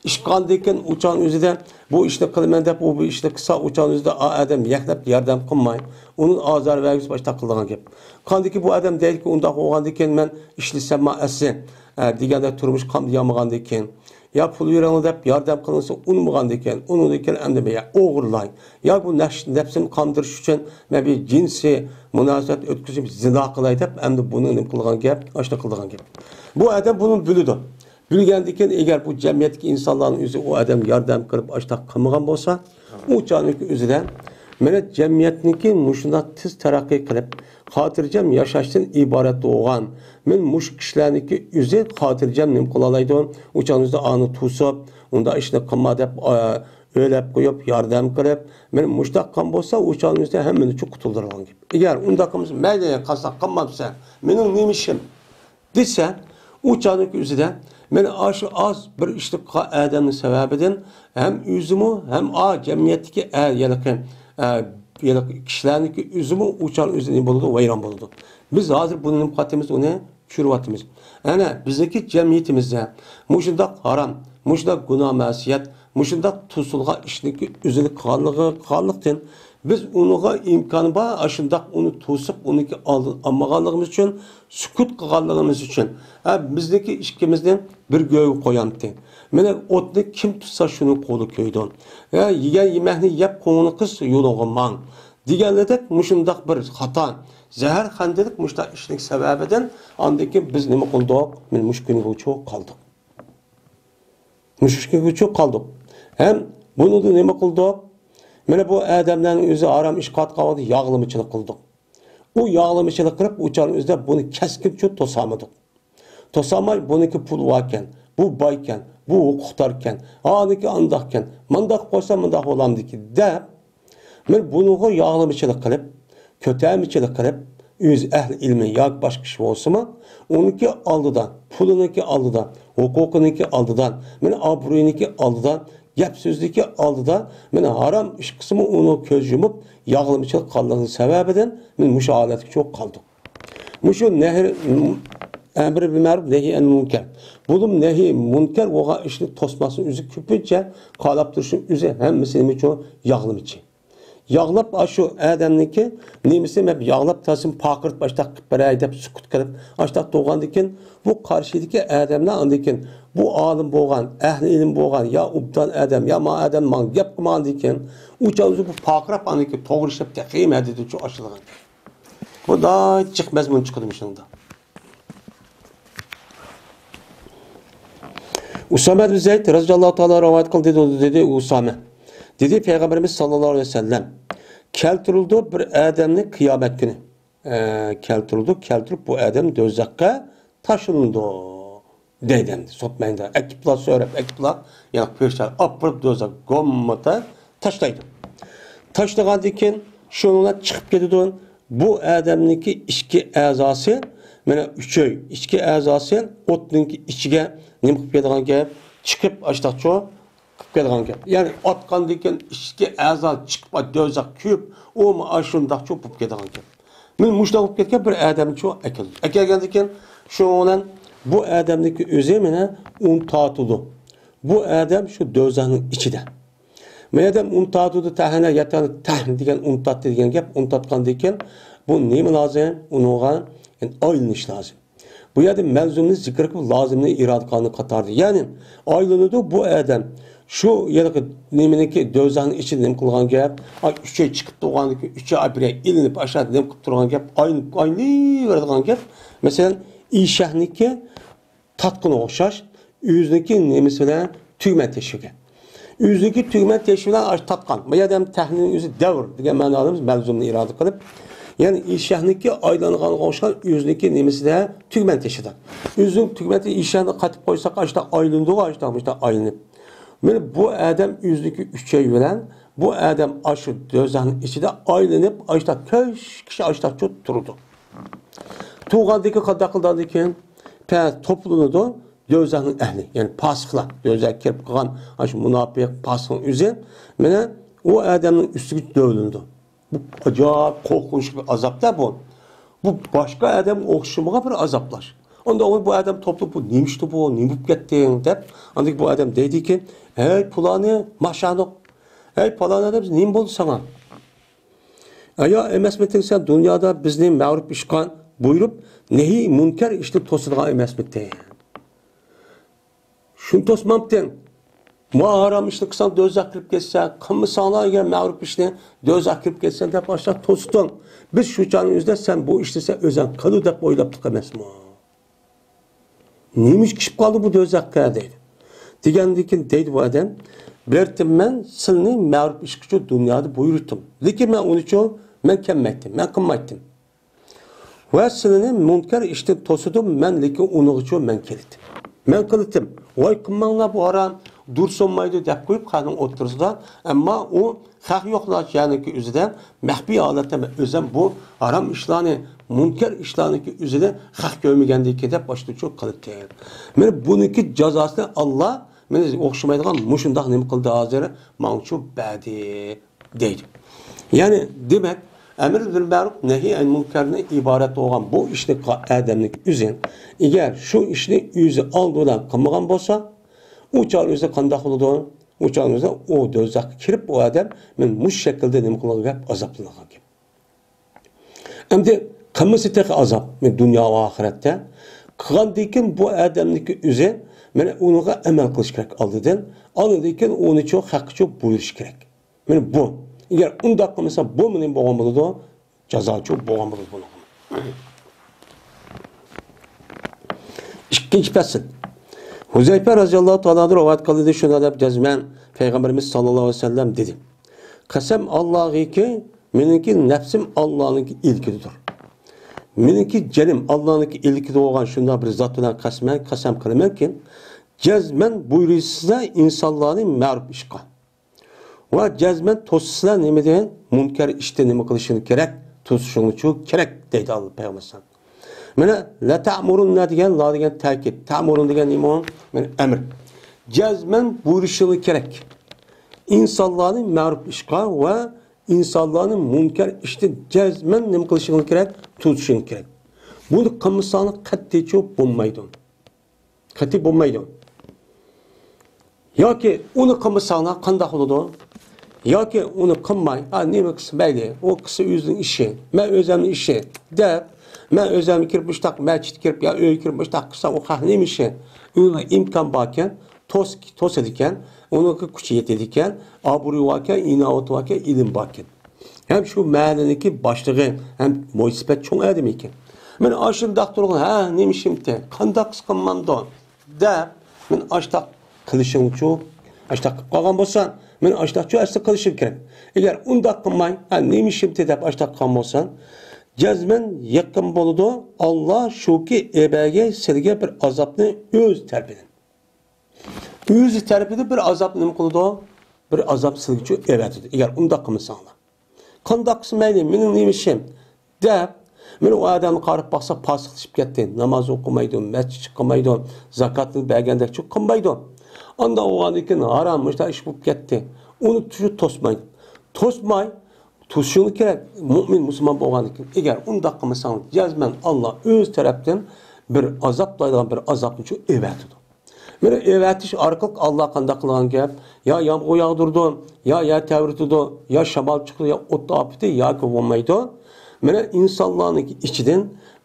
ئىش قىلغاندىن كېيىن ئۇ چاغنىڭ ئۆزىدە بۇ ئىشنى قىلىمەن دەپ، ئۇ بۇ ئىشنى قىلسا، ئۇ چاغنىڭ ئۆزىدە ئا ئادەم يەكلەپ ياردەم قىلماي، ئۇنى ئازار بەرگۈسى باشتا قىلىدىغان گەپ. قاندىكى بۇ ئادەم دەيدىكى، ئۇنداق بولغاندىن كېيىن مەن ئىشلىسەمما ئەسلى، ئە، دېگەندە تۇرمۇش قامدىيالمىغاندىن كېيىن، يا پۇل بېرىڭلار دەپ ياردەم قىلىنسا ئۇنىمىغاندىكىن، ئۇنىدىكىن ئەمدى مەن يا ئوغرىلاي، يا بۇ نەپس-، نەپسىمنى قاندۇرۇش ئۈچۈن مەن بىر جىنسىي مۇناسىۋەت ئۆتكۈزۈپ زىنا قىلاي دەپ ئەمدى بۇنى نېمە قىلغان گەپ، ئاشۇنداق قىلىدىغان گەپ. بۇ ئادەم بۇنى بىلىدۇ. بىلگەندىكىن ئەگەر بۇ جەمئىيەتتىكى ئىنسانلارنىڭ ئۆزى ئۇ ئادەمگە ياردەم قىلىپ ئاشۇنداق قىلمىغان بولسا، ئۇ چاغنىڭكى ئۆزىدە مانا جەمئىيەتنىڭكى مۇشۇنداق تېز تەرەققىي قىلىپ، خاتىرجەم ياشاشتىن ئىبارەت بولغان، مانا مۇشۇ كىشىلەرنىڭكى ئۆزى خاتىرجەم نېمە قىلالايدۇ؟ ئۇ چاغنىڭ ئۆزىدە ئانى توسۇپ، ئۇنداق ئىشنى قىلما دەپ، ئا، ئۆيلەپ قويۇپ، ياردەم قىلىپ، مانا مۇشۇنداق قىلغان بولسا، ئۇ چاغنىڭ ئۆزىدە ھەممىنى چۇ قۇتۇلدۇرغان گەپ. ئەگەر ئۇنداق قىلمىسا، مەيلى، قالسا قىلمامسەن، مېنىڭ نېمە ئىشىم؟ دېسە، ئۇ چاغنىڭكى ئۆزىدە مانا ئاشۇ ئاز بىر ئىشلىق قىلغان ئادەمنىڭ سەۋەبىدىن ھەم ئۆزىمۇ، ھەم ئا جەمئىيەتتىكى ئە، ھېلىقى، ئە، ھېلىقى كىشىلەرنىڭكى ئۆزىمۇ ئۇ چاغ ئۆزى نېمە بولىدۇ؟ ۋەيران بولىدۇ. بىز ھازىر بۇنى نېمە قىلىۋاتىمىز؟ ئۇنى چۈشۈرۈۋاتىمىز. ئەنە بىزنىڭكى جەمئىيىتىمىزدە مۇشۇنداق ھارام، مۇشۇنداق گۇناھ مەسىيەت، مۇشۇنداق توسۇلغان ئىشنىڭكى ئۆزىنى قىلغانلىقى، قىلغانلىقتىن، بىز ئۇنىڭغا ئىمكانى بار ئاشۇنداق ئۇنى توسۇپ، ئۇنىڭكى ئالدىنى ئالمىغانلىقىمىز ئۈچۈن، سۈكۈت قىلغانلىقىمىز ئۈچۈن، ھە، بىزنىڭكى ئىككىمىزنى بىر گۆرگە قويامتى. مانا ئوتنى كىم تۇتسا شۇنىڭ قولى كۆيىدۇ. ھە، يېگەن يېمەكنى يەپ قوڭۇنى قىس يولۇڭغا ماڭ. دېگەنلىدەك مۇشۇنداق بىر خاتا، زەھەر خەندىلىك مۇشۇنداق ئىشنىڭ سەۋەبىدىن ئاندىن كېيىن بىز نېمە قىلدۇق؟ مانا مۇشۇ كۈنگىچە قالدۇق. مۇشۇ كۈنگىچە قالدۇق. ھەم بۇنىڭدا نېمە قىلدۇق؟ مانا بۇ ئادەملەرنىڭ ئۆزى ھارام ئىش قىلىۋاتقان ۋاقتىدا ياغلىمىچىلىق قىلدۇق. ئۇ ياغلىمىچىلىق قىلىپ، ئۇ چاغنىڭ ئۆزىدە بۇنى كەسكىنچە توسالمىدۇق. توسالماي، بۇنىڭكى پۇلى باركەن، بۇ بايكەن، بۇ ھوقۇقداركەن، ئانىكى ئانداقكەن، مانداق قويسا مۇنداق بولامدىكى دەپ، مانا بۇنىڭغا ياغلىمىچىلىق قىلىپ، كۆتەرمىچىلىك قىلىپ، ئۆز ئەھلى ئىلمى ياكى باشقا كىشى بولسىمۇ، ئۇنىڭكى ئالدىدا، پۇلىنىڭكى ئالدىدا، ھوقۇقىنىڭكى ئالدىدا، مانا ئابرۇيىنىڭكى ئالدىدا، گەپ سۆزلۈكى ئالدىدا، مانا ھارام ئىش قىلسىمۇ ئۇنى كۆز يۇمۇپ، ياغلىمىچىلىق قىلغانلىقى سەۋەبىدىن مانا مۇشۇ ھالەتكە چۈشۈپ قالدۇق. مۇشۇ نەھر، ئەمر بىل مەرۇپ، نەھي ئەنىل مۇنكەر. بولۇپ نەھي مۇنكەر بولغان ئىشنى توسماسنىڭ ئۆزى كۆپىنچە قالاپ تۇرۇشنىڭ ئۆزى ھەممىسى نېمە ئۈچۈن؟ ياغلىمىچى. ياغلاپ، ئاشۇ ئادەمنىڭكى نېمىسى، مەن ياغلاپ تاشلىسام، پارقىراپ ئاشتاق قىلىپ بېرەي دەپ سۈكۈت قىلىپ، ئاشتاق تۇرغاندىن كېيىن، بۇ قارشىدىكى ئادەملەر ئاندىن كېيىن، بۇ ئالىم بولغان، ئەھلى ئىلىم بولغان، يا ئوبدان ئادەم، يا ما ئادەم ماڭا گەپ قىلمىغاندىن كېيىن، ئۇ چاغدا بۇ پارقىراپ، ئاندىن كېيىن توغرا ئىشلەپ، تېخى مەدىدىچۇ ئاشىدىغان. بۇ داچىق مەزمۇن چىقىدۇ مۇشۇنىڭدا. ئۇسامە بىن زەيد رەزىياللاھۇ تائالا رىۋايەت قىلدى، دېدى، دېدى ئۇسامە. دېدى پەيغەمبىرىمىز ساللاللاھۇ ئەلەيھى ۋەسەللەم، كەلتۈرۈلىدۇ بىر ئادەمنى قىيامەت كۈنى. ئە، كەلتۈرۈلىدۇ، كەلتۈرۈپ بۇ ئادەم دوزاخقا تاشلىنىدۇ. دەيدۇ ئەمدى سوت مەيدانىدا. ئەكىپلا سۆرەپ، ئەكىپلا، يەنى پېرىشتىلەر ئاپىرىپ دوزاخ گوممىتا تاشلايدۇ. تاشلىغاندىن كېيىن شۇنىڭ بىلەن چىقىپ كېتىدۇ. بۇ ئادەمنىڭكى ئىچكى ئەزاسى، مانا ئۈچەي، ئىچكى ئەزاسى ئوتنىڭكى ئىچىگە نېمە قىلىپ كېتىدىغان گەپ؟ چىقىپ ئاشتاقچۇ قىلىپ كېتىدىغان گەپ. يەنى ئاتقاندىن كېيىن ئىچكى ئەزا چىقىپ، دوزاخ كۆيۈپ، ئۇمۇ ئاشۇنداقچۇ بولۇپ كېتىدىغان گەپ. مانا مۇشۇنداق بولۇپ كەتكەن بىر ئادەمنى شۇ ئەكەلدى. ئەكەلگەندىن كېيىن شۇنىڭ بىلەن بۇ ئادەمنىڭكى ئۆزى مانا ئۇن تارتىدۇ. بۇ ئادەم شۇ دوزاخنىڭ ئىچىدە. بۇ ئادەم ئۇن تارتىدۇ، تەھەنە ياتانى تەھ دېگەن ئۇن تارتتى دېگەن گەپ، ئۇن تارتقاندىن كېيىن بۇ نېمە لازىم؟ ئۇنىڭغا، يەنى ئايلىنىش لازىم. بۇ يەردە مەلزۇمنى زىكىر قىلىپ، لازىمنى ئىرادە قىلغان قاتارىدا. يەنى ئايلىنىدۇ بۇ ئادەم. شۇ ھېلىقى نېمىنىڭكى، دوزاخنىڭ ئىچىدە نېمە قىلغان گەپ؟ ئا، ئۈچەي چىقىپ تۇرغاندىن كېيىن، ئۈچەي ئاپىرە ئېلىنىپ، ئاشۇ نېمە قىلىپ تۇرغان گەپ؟ ئايلىنىپ، ئايلىنىۋېرىدىغان گەپ. مەسىلەن، ئېشەكنىڭكى تارتقىنىغا ئوخشاش، ئۆزىنىڭكى نېمىسى بىلەن تۈگمەن تەشلىگەن. ئۆزىنىڭكى تۈگمەن تەشلىگەن ئاشۇ تارتقان. بۇ يەردە ھەم تەھنىنىڭ ئۆزى دەۋر دېگەن مەنادا بىز مەلزۇمنى ئىرادە قىلىپ، يەنى ئېشەكنىڭكى ئايلانغانغا ئوخشاش ئۆزىنىڭكى نېمىسىدە تۈگمەن تەشلىدى. ئۆزىنىڭ تۈگمەن ئېشەكنى قاتىپ قويساق، ئاشۇنداق ئايلىنىدىغۇ، ئاشۇنداق، مۇشۇنداق ئايلىنىپ. مانا بۇ ئادەم ئۆزىنىڭكى ئۈچەي بىلەن بۇ ئادەم ئاشۇ دوزاخنىڭ ئىچىدە ئايلىنىپ، ئاشۇنداق كۆشكىچە ئاشۇنداق تۇرىدۇ. تۇرغاندىن كېيىن قانداق قىلىدىغاندىن كېيىن، پە-، توپلىنىدۇ. دوزاخنىڭ ئەھلى، يەنى پاسىقلار، دوزاخقا كىرىپ قالغان ئاشۇ مۇناپىق، پاسىقنىڭ ئۆزى، مانا، ئۇ ئادەمنىڭ ئۈستىگە دۆۋىلىنىدۇ. بۇ ئاجايىپ قورقۇنچلۇق بىر ئازاب-دە بۇ. بۇ باشقا ئادەمگە ئوخشىمىغان بىر ئازابلاش. ئاندىن بۇ ئادەم توپلاپ، «بۇ نېمە ئىشتى بۇ؟ نېمە بولۇپ كەتتىڭ؟» دەپ، ئاندىن بۇ ئادەم دەيدىكى، «ھەي، پۇلانى، ماشانوق، ھەي، پالانى ئادەم، نېمە بولدى ساڭا؟ ئايا ئەمەسمىتىڭ سەن دۇنيادا بىزنى مەرۇپ ئىشقا بۇيرۇپ، نەھى مۇنكەر ئىشنى توسىدىغان ئەمەسمىتىڭ؟ شۇنى توسمامتىڭ؟ ما ھارام ئىشنى قىلساڭ، دوزاخقا كىرىپ كەتسەن، قىلمىساڭلار ئەگەر مەرۇپ ئىشنى، دوزاخقا كىرىپ كەتسەن دەپ ئاشۇنداق توستۇڭ. بىز شۇ چاغنىڭ ئۆزىدە سەن بۇ ئىشنى سەن ئۆزۈڭ قىلدى دەپ ئويلاپتۇق ئەمەسمۇ؟ نېمە ئىش چۈشۈپ قالدى بۇ دوزاخقا؟» دەيدۇ. دېگەندىن كېيىن دەيدۇ بۇ ئادەم، «بېرىتتىم مەن سىلىنى مەرۇپ ئىشقىچۇ دۇنيادا بۇيرۇتتۇم. لېكىن مەن ئۇنىچۇ، مەن كەلمەيتتىم، مەن قىلمايتتىم. ۋە سىلىنى مۇنكەر ئىشتىن توسىدۇم مەن، لېكىن ئۇنىڭغىچۇ مەن كېلىتتىم. مەن قىلىتتىم. ۋاي قىلماڭلار، بۇ ھارام، دۇرۇس بولمايدۇ» دەپ قويۇپ خەقنىڭ ئوتتۇرىسىدا. ئەمما ئۇ خەق يوق ناچارنىڭكى ئۆزىدە مەخپىي ھالەتتە مەن ئۆزەم بۇ ھارام ئىشلارنى، مۇنكەر ئىشلارنىڭكى ئۆزىدە خەق كۆرمىگەندىكى دەپ باشلىچۇ قىلىتتى. مانا بۇنىڭكى جازاسىنى ئاللا مانا ئوخشىمايدىغان مۇشۇنداق نېمە قىلدى ھازىر، ماڭىچۇ بەردى دەيدۇ. يەنى دېمەك، ئەمر بىل مەرۇپ، نەھى ئەن مۇنكەردىن ئىبارەت بولغان بۇ ئىشنى قىلغان ئادەمنىڭ ئۆزى، ئەگەر شۇ ئىشنى ئۆزى ئالدى بىلەن قىلمىغان بولسا، ئۇ چاغ ئۆزى قانداق بولىدۇ؟ ئۇ چاغ ئۆزى ئۇ دوزاخقا كىرىپ، ئۇ ئادەم مانا مۇشۇ شەكىلدە نېمە قىلغان گەپ، ئازابلانغان گەپ. ئەمدى قىلمىسا تېخى ئازاب، دۇنيا ۋە ئاخىرەتتە. قىلغاندىن كېيىن بۇ ئادەمنىڭكى ئۆزى، مانا ئۇنىڭغا ئەمەل قىلىش كېرەك ئالدىدىن. ئاندىن كېيىن ئۇنىچۇ خەققىچۇ بۇيرۇش كېرەك. مانا بۇ. ئەگەر ئۇنداق قىلمىسا، بۇمۇ نېمە بولغان بولىدۇ؟ جازاچۇ بولغان بولىدۇ بۇنىڭغا. ئىككىنچى پەسىل. ھۇزەيپە رەزىياللاھۇ تائالا ئەنھۇ رىۋايەت قىلدى، شۇنداق دەپ جەزمەن پەيغەمبىرىمىز ساللاللاھۇ ئەلەيھى ۋەسەللەم دېدى، «قەسەم ئاللاغىكى، مېنىڭكى نەپسىم ئاللانىڭكى ئىلكىدىدۇر. مېنىڭكى جېنىم ئاللانىڭكى ئىلكىدە بولغان شۇنداق بىر زات بىلەن قەسمەن، قەسەم قىلىمەنكى، جەزمەن بۇيرۇيسىزلەر ئىنسانلارنى مەرۇپ ئىشقا. ۋە جەزمەن توسىسىلەر نېمىدىن؟ مۇنكەر ئىشتىن نېمە قىلىشىڭ كېرەك؟ توسۇشۇڭچۇ كېرەك» دەيدۇ ئاللا پەيغەمبەر. مانا، «لەتەمۇرۇننە» دېگەن، «لا» دېگەن تەكىت. «تەمۇرۇن» دېگەن نېمە ئۇ؟ مانا، ئەمر. جەزمەن بۇيرۇشۇڭ كېرەك. ئىنسانلارنى مەرۇپ ئىشقا ۋە ئىنسانلارنى مۇنكەر ئىشتىن جەزمەن نېمە قىلىشىڭ كېرەك؟ توسۇشۇڭ كېرەك. بۇنى قىلمىساڭلار قەتئىيچۇ بولمايدۇ. قېتى بولمايدۇ. ياكى ئۇنى قىلمىساڭلار قانداق بولىدۇ؟ ياكى ئۇنى قىلماي، «ئا، نېمە قىلسا مەيلى، ئۇ قىلسا ئۆزىنىڭ ئىشى، مەن ئۆزەمنىڭ ئىشى» دەپ، مەن ئۆزەمگە كىرىپ مۇشتاق، مەسچىتكە كىرىپ يا ئۆيگە كىرىپ مۇشتاق قىلسام، ئۇ خەق نېمە ئىشى؟ ئۇنىڭغا ئىمكان باركەن، توس-، توسىدىكەن، ئۇنىڭغا كۈچى يېتىدىكەن، ئابرۇي باركەن، ئىناۋىتى باركەن، ئىلىم باركەن. ھەم شۇ مەھەللىنىڭكى باشلىقى، ھەم مويسىپەت چوڭ ئادەم ئىكەن. مەن ئاشۇنداق تۇرغان، ھە، نېمە ئىشىمتى، قانداق قىلسا قىلمامدۇ دەپ، مەن ئاشتاق قىلىشىڭچۇ، ئاشتاق قىلىپ قالغان بولسا، مەن ئاشتاقچۇ ئەسلى قىلىشىم كېرەك. ئەگەر ئۇنداق قىلماي، ھە، نېمە ئىشىمتى دەپ ئاشتاق قىلغان بولسا، جەزمەن يېقىن بولىدۇ، ئاللا شۇكى ئەبەگە سىلىگە بىر ئازابنى ئۆز تەرىپىدىن. ئۆزى تەرىپىدىن بىر ئازاب نېمە قىلىدۇ؟ بىر ئازاب سىلىگىچۇ ئەۋەتىدۇ، ئەگەر ئۇنداق قىلمىساڭلار. قانداق قىلسا مەيلى، مېنىڭ نېمە ئىشىم؟ دەپ، مانا ئۇ ئادەمنى قاراپ باقسا، پاسىقلىشىپ كەتتى. ناماز ئوقۇمايدۇ، مەسچىتكە قىلمايدۇ، زاكاتنى بەرگەندەكچۇ قىلمايدۇ. ئانداق بولغاندىن كېيىن ھارام مۇشۇنداق ئىش بولۇپ كەتتى. ئۇنى شۇ توسمايدۇ. توسماي، توسۇشۇڭ كېرەك، مۇئمىن، مۇسۇلمان بولغاندىن كېيىن. ئەگەر ئۇنداق قىلمىساڭ، جەزمەن ئاللا ئۆز تەرەپتىن بىر ئازابلايدىغان بىر ئازابنىچۇ ئەۋەتىدۇ. مانا ئەۋەتىش ئارقىلىق ئاللا قانداق قىلغان گەپ؟ يا يامغۇر ياغدۇرىدۇ، يا يەر تەۋرىتىدۇ، يا شامال چىقىدۇ، يا ئوت ئاپىتى ياكى بولمايدۇ. مانا ئىنسانلارنىڭكى ئىچىدىن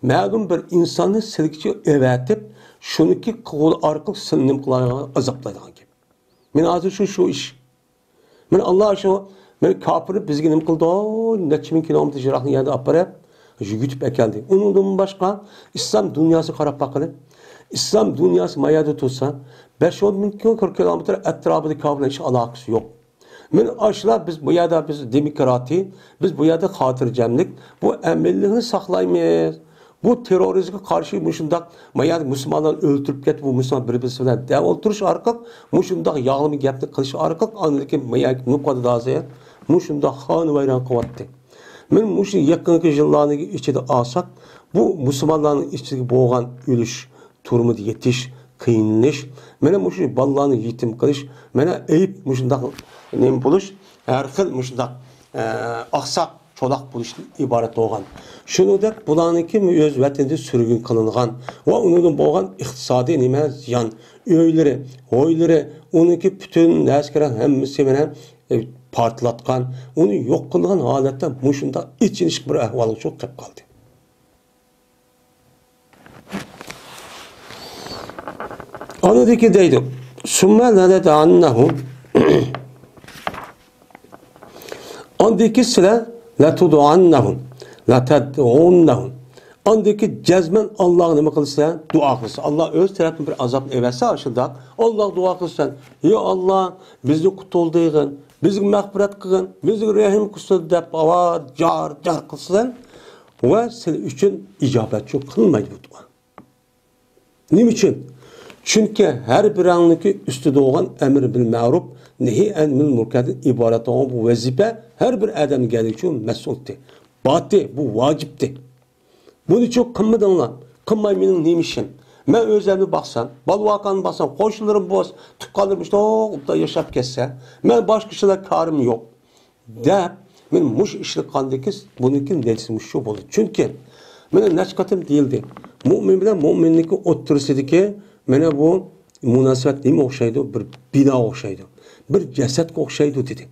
مەلۇم بىر ئىنساننى سىلكىچە ئەۋەتىپ، شۇنىڭكى قولى ئارقىلىق سىلنى نېمە قىلايدىغان، ئازابلايدىغان گەپ. مانا ھازىر شۇ، شۇ ئىش. مانا ئاللا شۇ، مانا كاپىر بىزگە نېمە قىلدى؟ نەچچە مىڭ كىلومېتىر يىراق يەردىن ئاپىرىپ، يۈتۈپ ئەكەلدى. ئۇنىڭدىن باشقا ئىسلام دۇنياسىغا قاراپ باقىلى. ئىسلام دۇنياسى ما يەردە تۇرسا، بەش ئون مىڭ كىلومېتىر ئەتراپىدا كاپىرلار ھېچ ئالاقىسى يوق. مانا ئاشۇلار بىز بۇ يەردە بىز دېموكراتىي، بىز بۇ يەردە خاتىرجەملىك، بۇ ئەمىنلىكنى ساقلايمىز. بۇ تېررورىزمغا قارشى مۇشۇنداق ما يەردە مۇسۇلمانلارنى ئۆلتۈرۈپ كەتتى، بۇ مۇسۇلمان بىر-بىرسى بىلەن دەۋ ئولتۇرۇش ئارقىلىق، مۇشۇنداق ياغلىما گەپنى قىلىش ئارقىلىق، ئاندىن كېيىن ما يەردىكى نۇقتىدا ھازىر مۇشۇنداق خانىۋەيران قىلىۋاتتى. مانا مۇشۇ يېقىنقى يىللارنىڭ ئىچىدە ئالساق، بۇ مۇسۇلمانلارنىڭ ئىچىدە بولغان ئۆلۈش، تۈرمىدە يېتىش، قىينىلىش، مانا مۇشۇ بالىلارنى يېتىم قىلىش، مانا ئەيىب مۇشۇنداق نېمە بولۇش، ھەر خىل مۇشۇنداق، ئە، ئاقساق چولاق بولۇشتىن ئىبارەت بولغان. شۇنىڭدەك بۇلارنىڭكى ئۆز ۋەتىنىدە سۈرگۈن قىلىنغان ۋە ئۇنىڭدىن بولغان ئىقتىسادىي نېمە زىيان، ئۆيلىرى، ھويلىرى، ئۇنىڭكى پۈتۈن نەرسىلىرى ھەممىسى مانا، ئە، پارتلاتقان، ئۇنى يوق قىلغان ھالەتتە مۇشۇنداق ئېچىنىشلىق بىر ئەھۋالغا چۈشۈپ قېلىپ قالدى. ئاندىن كېيىن دەيدۇ، ثم لنتبعنهم. ئاندىن كېيىن سىلەر لتدعنهم، لتدعنهم. ئاندىن كېيىن جەزمەن ئاللاغا نېمە قىلىسىلەر؟ دۇئا قىلىسىلەر. ئاللا ئۆز تەرەپتىن بىر ئازابنى ئەۋەتسە، ئاشۇنداق ئاللاغا دۇئا قىلىسىلەر. يا ئاللا، بىزنى قۇتۇلدۇرغىن، بىزگە مەغپىرەت قىلغىن، بىزگە رەھىم قىلسۇن دەپ ئاۋاز جار-جار قىلسىلەر. ۋە سىلەر ئۈچۈن ئىجابەتچى قىلمايدۇ بۇ دۇئا. نېمە ئۈچۈن؟ چۈنكى ھەر بىرىڭنىڭكى ئۈستىدە بولغان ئەمر بىل مەرۇپ، نەھى ئەنىل مۇنكەردىن ئىبارەت بولغان بۇ ۋەزىپە ھەر بىر ئادەمگە ئۈچۈن مەسئۇلتى، باتى، بۇ ۋاجىپتى. بۇنى چۈ قىلمىدىڭلار، قىلماي مېنىڭ نېمە ئىشىم؟ مەن ئۆزۈمنى باقسام، بالا-ۋاقامنى باقسام، قوشنىلىرىم بولسا، تۇغقانلىرىم مۇشۇنداق ئوبدان ياشاپ كەتسە، مەن باشقا ئىشلار كارىم يوق. دەپ، مانا مۇشۇ ئىشنى قىلغاندىكىن بۇنىڭكى نەتىجىسى مۇشۇ بولدى. چۈنكى مانا نەچچە قېتىم دېيىلدى. مۆمىن بىلەن مۆمىننىڭكى ئوتتۇرىسىدىكى مانا بۇ مۇناسىۋەت نېمە ئوخشايدۇ؟ بىر بىناغا ئوخشايدۇ. بىر جەسەتكە ئوخشايدۇ دېدى.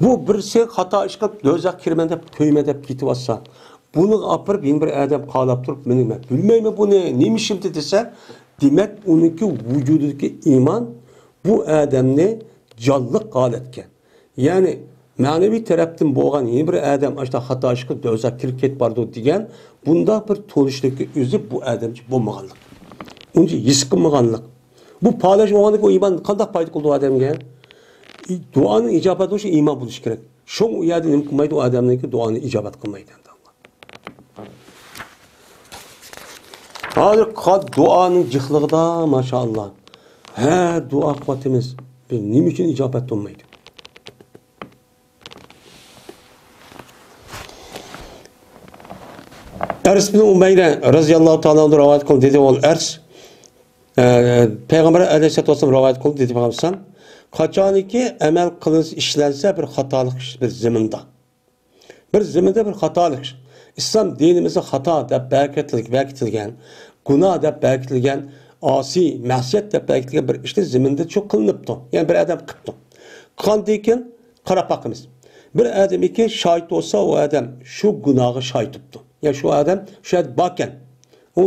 بۇ بىرسى خاتا ئىش قىلىپ، دوزاخقا كىرىمەن دەپ، كۆيىمەن دەپ كېتىۋاتسا، بۇنى ئاپىرىپ يەنە بىر ئادەم قالاپ تۇرۇپ، مېنى، مەن بىلمەيمەن بۇنى، نېمە ئىشىمدى دېسە، دېمەك، ئۇنىڭكى ۋۇجۇدىدىكى ئىمان بۇ ئادەمنى جانلىق ھالەتكە، يەنى مەنىۋى تەرەپتىن بولغان يەنە بىر ئادەم ئاشۇنداق خاتا ئىشقا دوزاخقا كىرىپ كېتىپ بارىدۇ دېگەن بۇنداق بىر تونۇشلۇقنىڭ ئۆزى بۇ ئادەمچە بولمىغانلىق. ئۇنچە ھېس قىلمىغانلىق. بۇ پالەچ بولغاندىكىن ئۇ ئىمان قانداق پايدا قىلىدۇ ئادەمگە؟ ئى، دۇئانىڭ ئىجابەت بولۇشى ئىمان بولۇشى كېرەك. شۇڭا ئۇ يەردە نېمە قىلمايدۇ؟ ئۇ ئادەمنىڭكى دۇئانى ئىجابەت قىلمايدۇ. ھازىر قا-، دۇئانىڭ جىقلىقىدا، ماشائاللا. ھە، دۇئا قىلىۋاتىمىز. بىز نېمە ئۈچۈن ئىجابەت بولمايدۇ؟ ئەرس بىن ئۇمەيرە رەزىياللاھۇ تائالا ئەنھۇ رىۋايەت قىلدى، دېدى ئۇ ئەرس، ئە، پەيغەمبەر ئەلەيھىسسالاتۇ ۋەسسالام رىۋايەت قىلدى، دېدى پەيغەمبەر، قاچانكى ئەمەل قىلىنسا، ئىشلەنسە بىر خاتالىق ئىش، بىر زېمىندا. بىر زېمىندا بىر خاتالىق ئىش. ئىسلام دىنىمىزدا خاتا دەپ بەكىتىلگەن، گۇناھ دەپ بەكىتىلگەن، ئاسىي، مەسىيەت دەپ بەكىتىلگەن بىر ئىشنى زېمىندا چۈ قىلىنىپتۇ. يەنى بىر ئادەم قىپتۇ. قىلغاندىن كېيىن قاراپ باقىمىز. بىر ئادەمكى شاھىت بولسا، ئۇ ئادەم شۇ گۇناھقا شاھىت بوپتۇ. يا شۇ ئادەم شۇ يەردە باركەن. ئۇ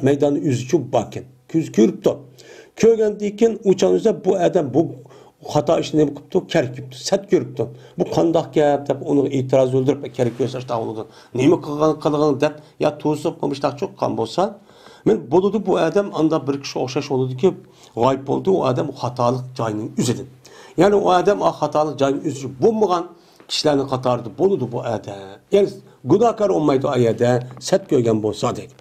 مەيداننىڭ ئۆزىچۇ باركەن. كۆزى كۆرۈپتۇ. كۆرگەندىن كېيىن ئۇ چاغدا بۇ ئادەم بۇ خاتا ئىشنى نېمە قىپتۇ؟ كەر كۆرۈپتۇ، سەت كۆرۈپتۇ. بۇ قانداق گەپ دەپ ئۇنىڭغا ئېتىراز بىلدۈرۈپ، كەر كۆرسە ئاشۇنداق بولىدۇ. نېمە قىلغان، قىلغان دەپ يا توسۇپ مۇشۇنداق چوققان بولسا، مەن بولىدۇ بۇ ئادەم ئاندا بىر كىشى ئوخشاش بولىدۇكى، غايىب بولدى ئۇ ئادەم خاتالىق جايىنىڭ ئۆزىدىن. يەنى ئۇ ئادەم ئا خاتالىق جايىنىڭ ئۆزى بولمىغان كىشىلەرنىڭ قاتارىدا بولىدۇ بۇ ئادەم. يەنى گۇناھكار بولمايدۇ ئا يەردە، سەت كۆرگەن بولسا دەيدۇ.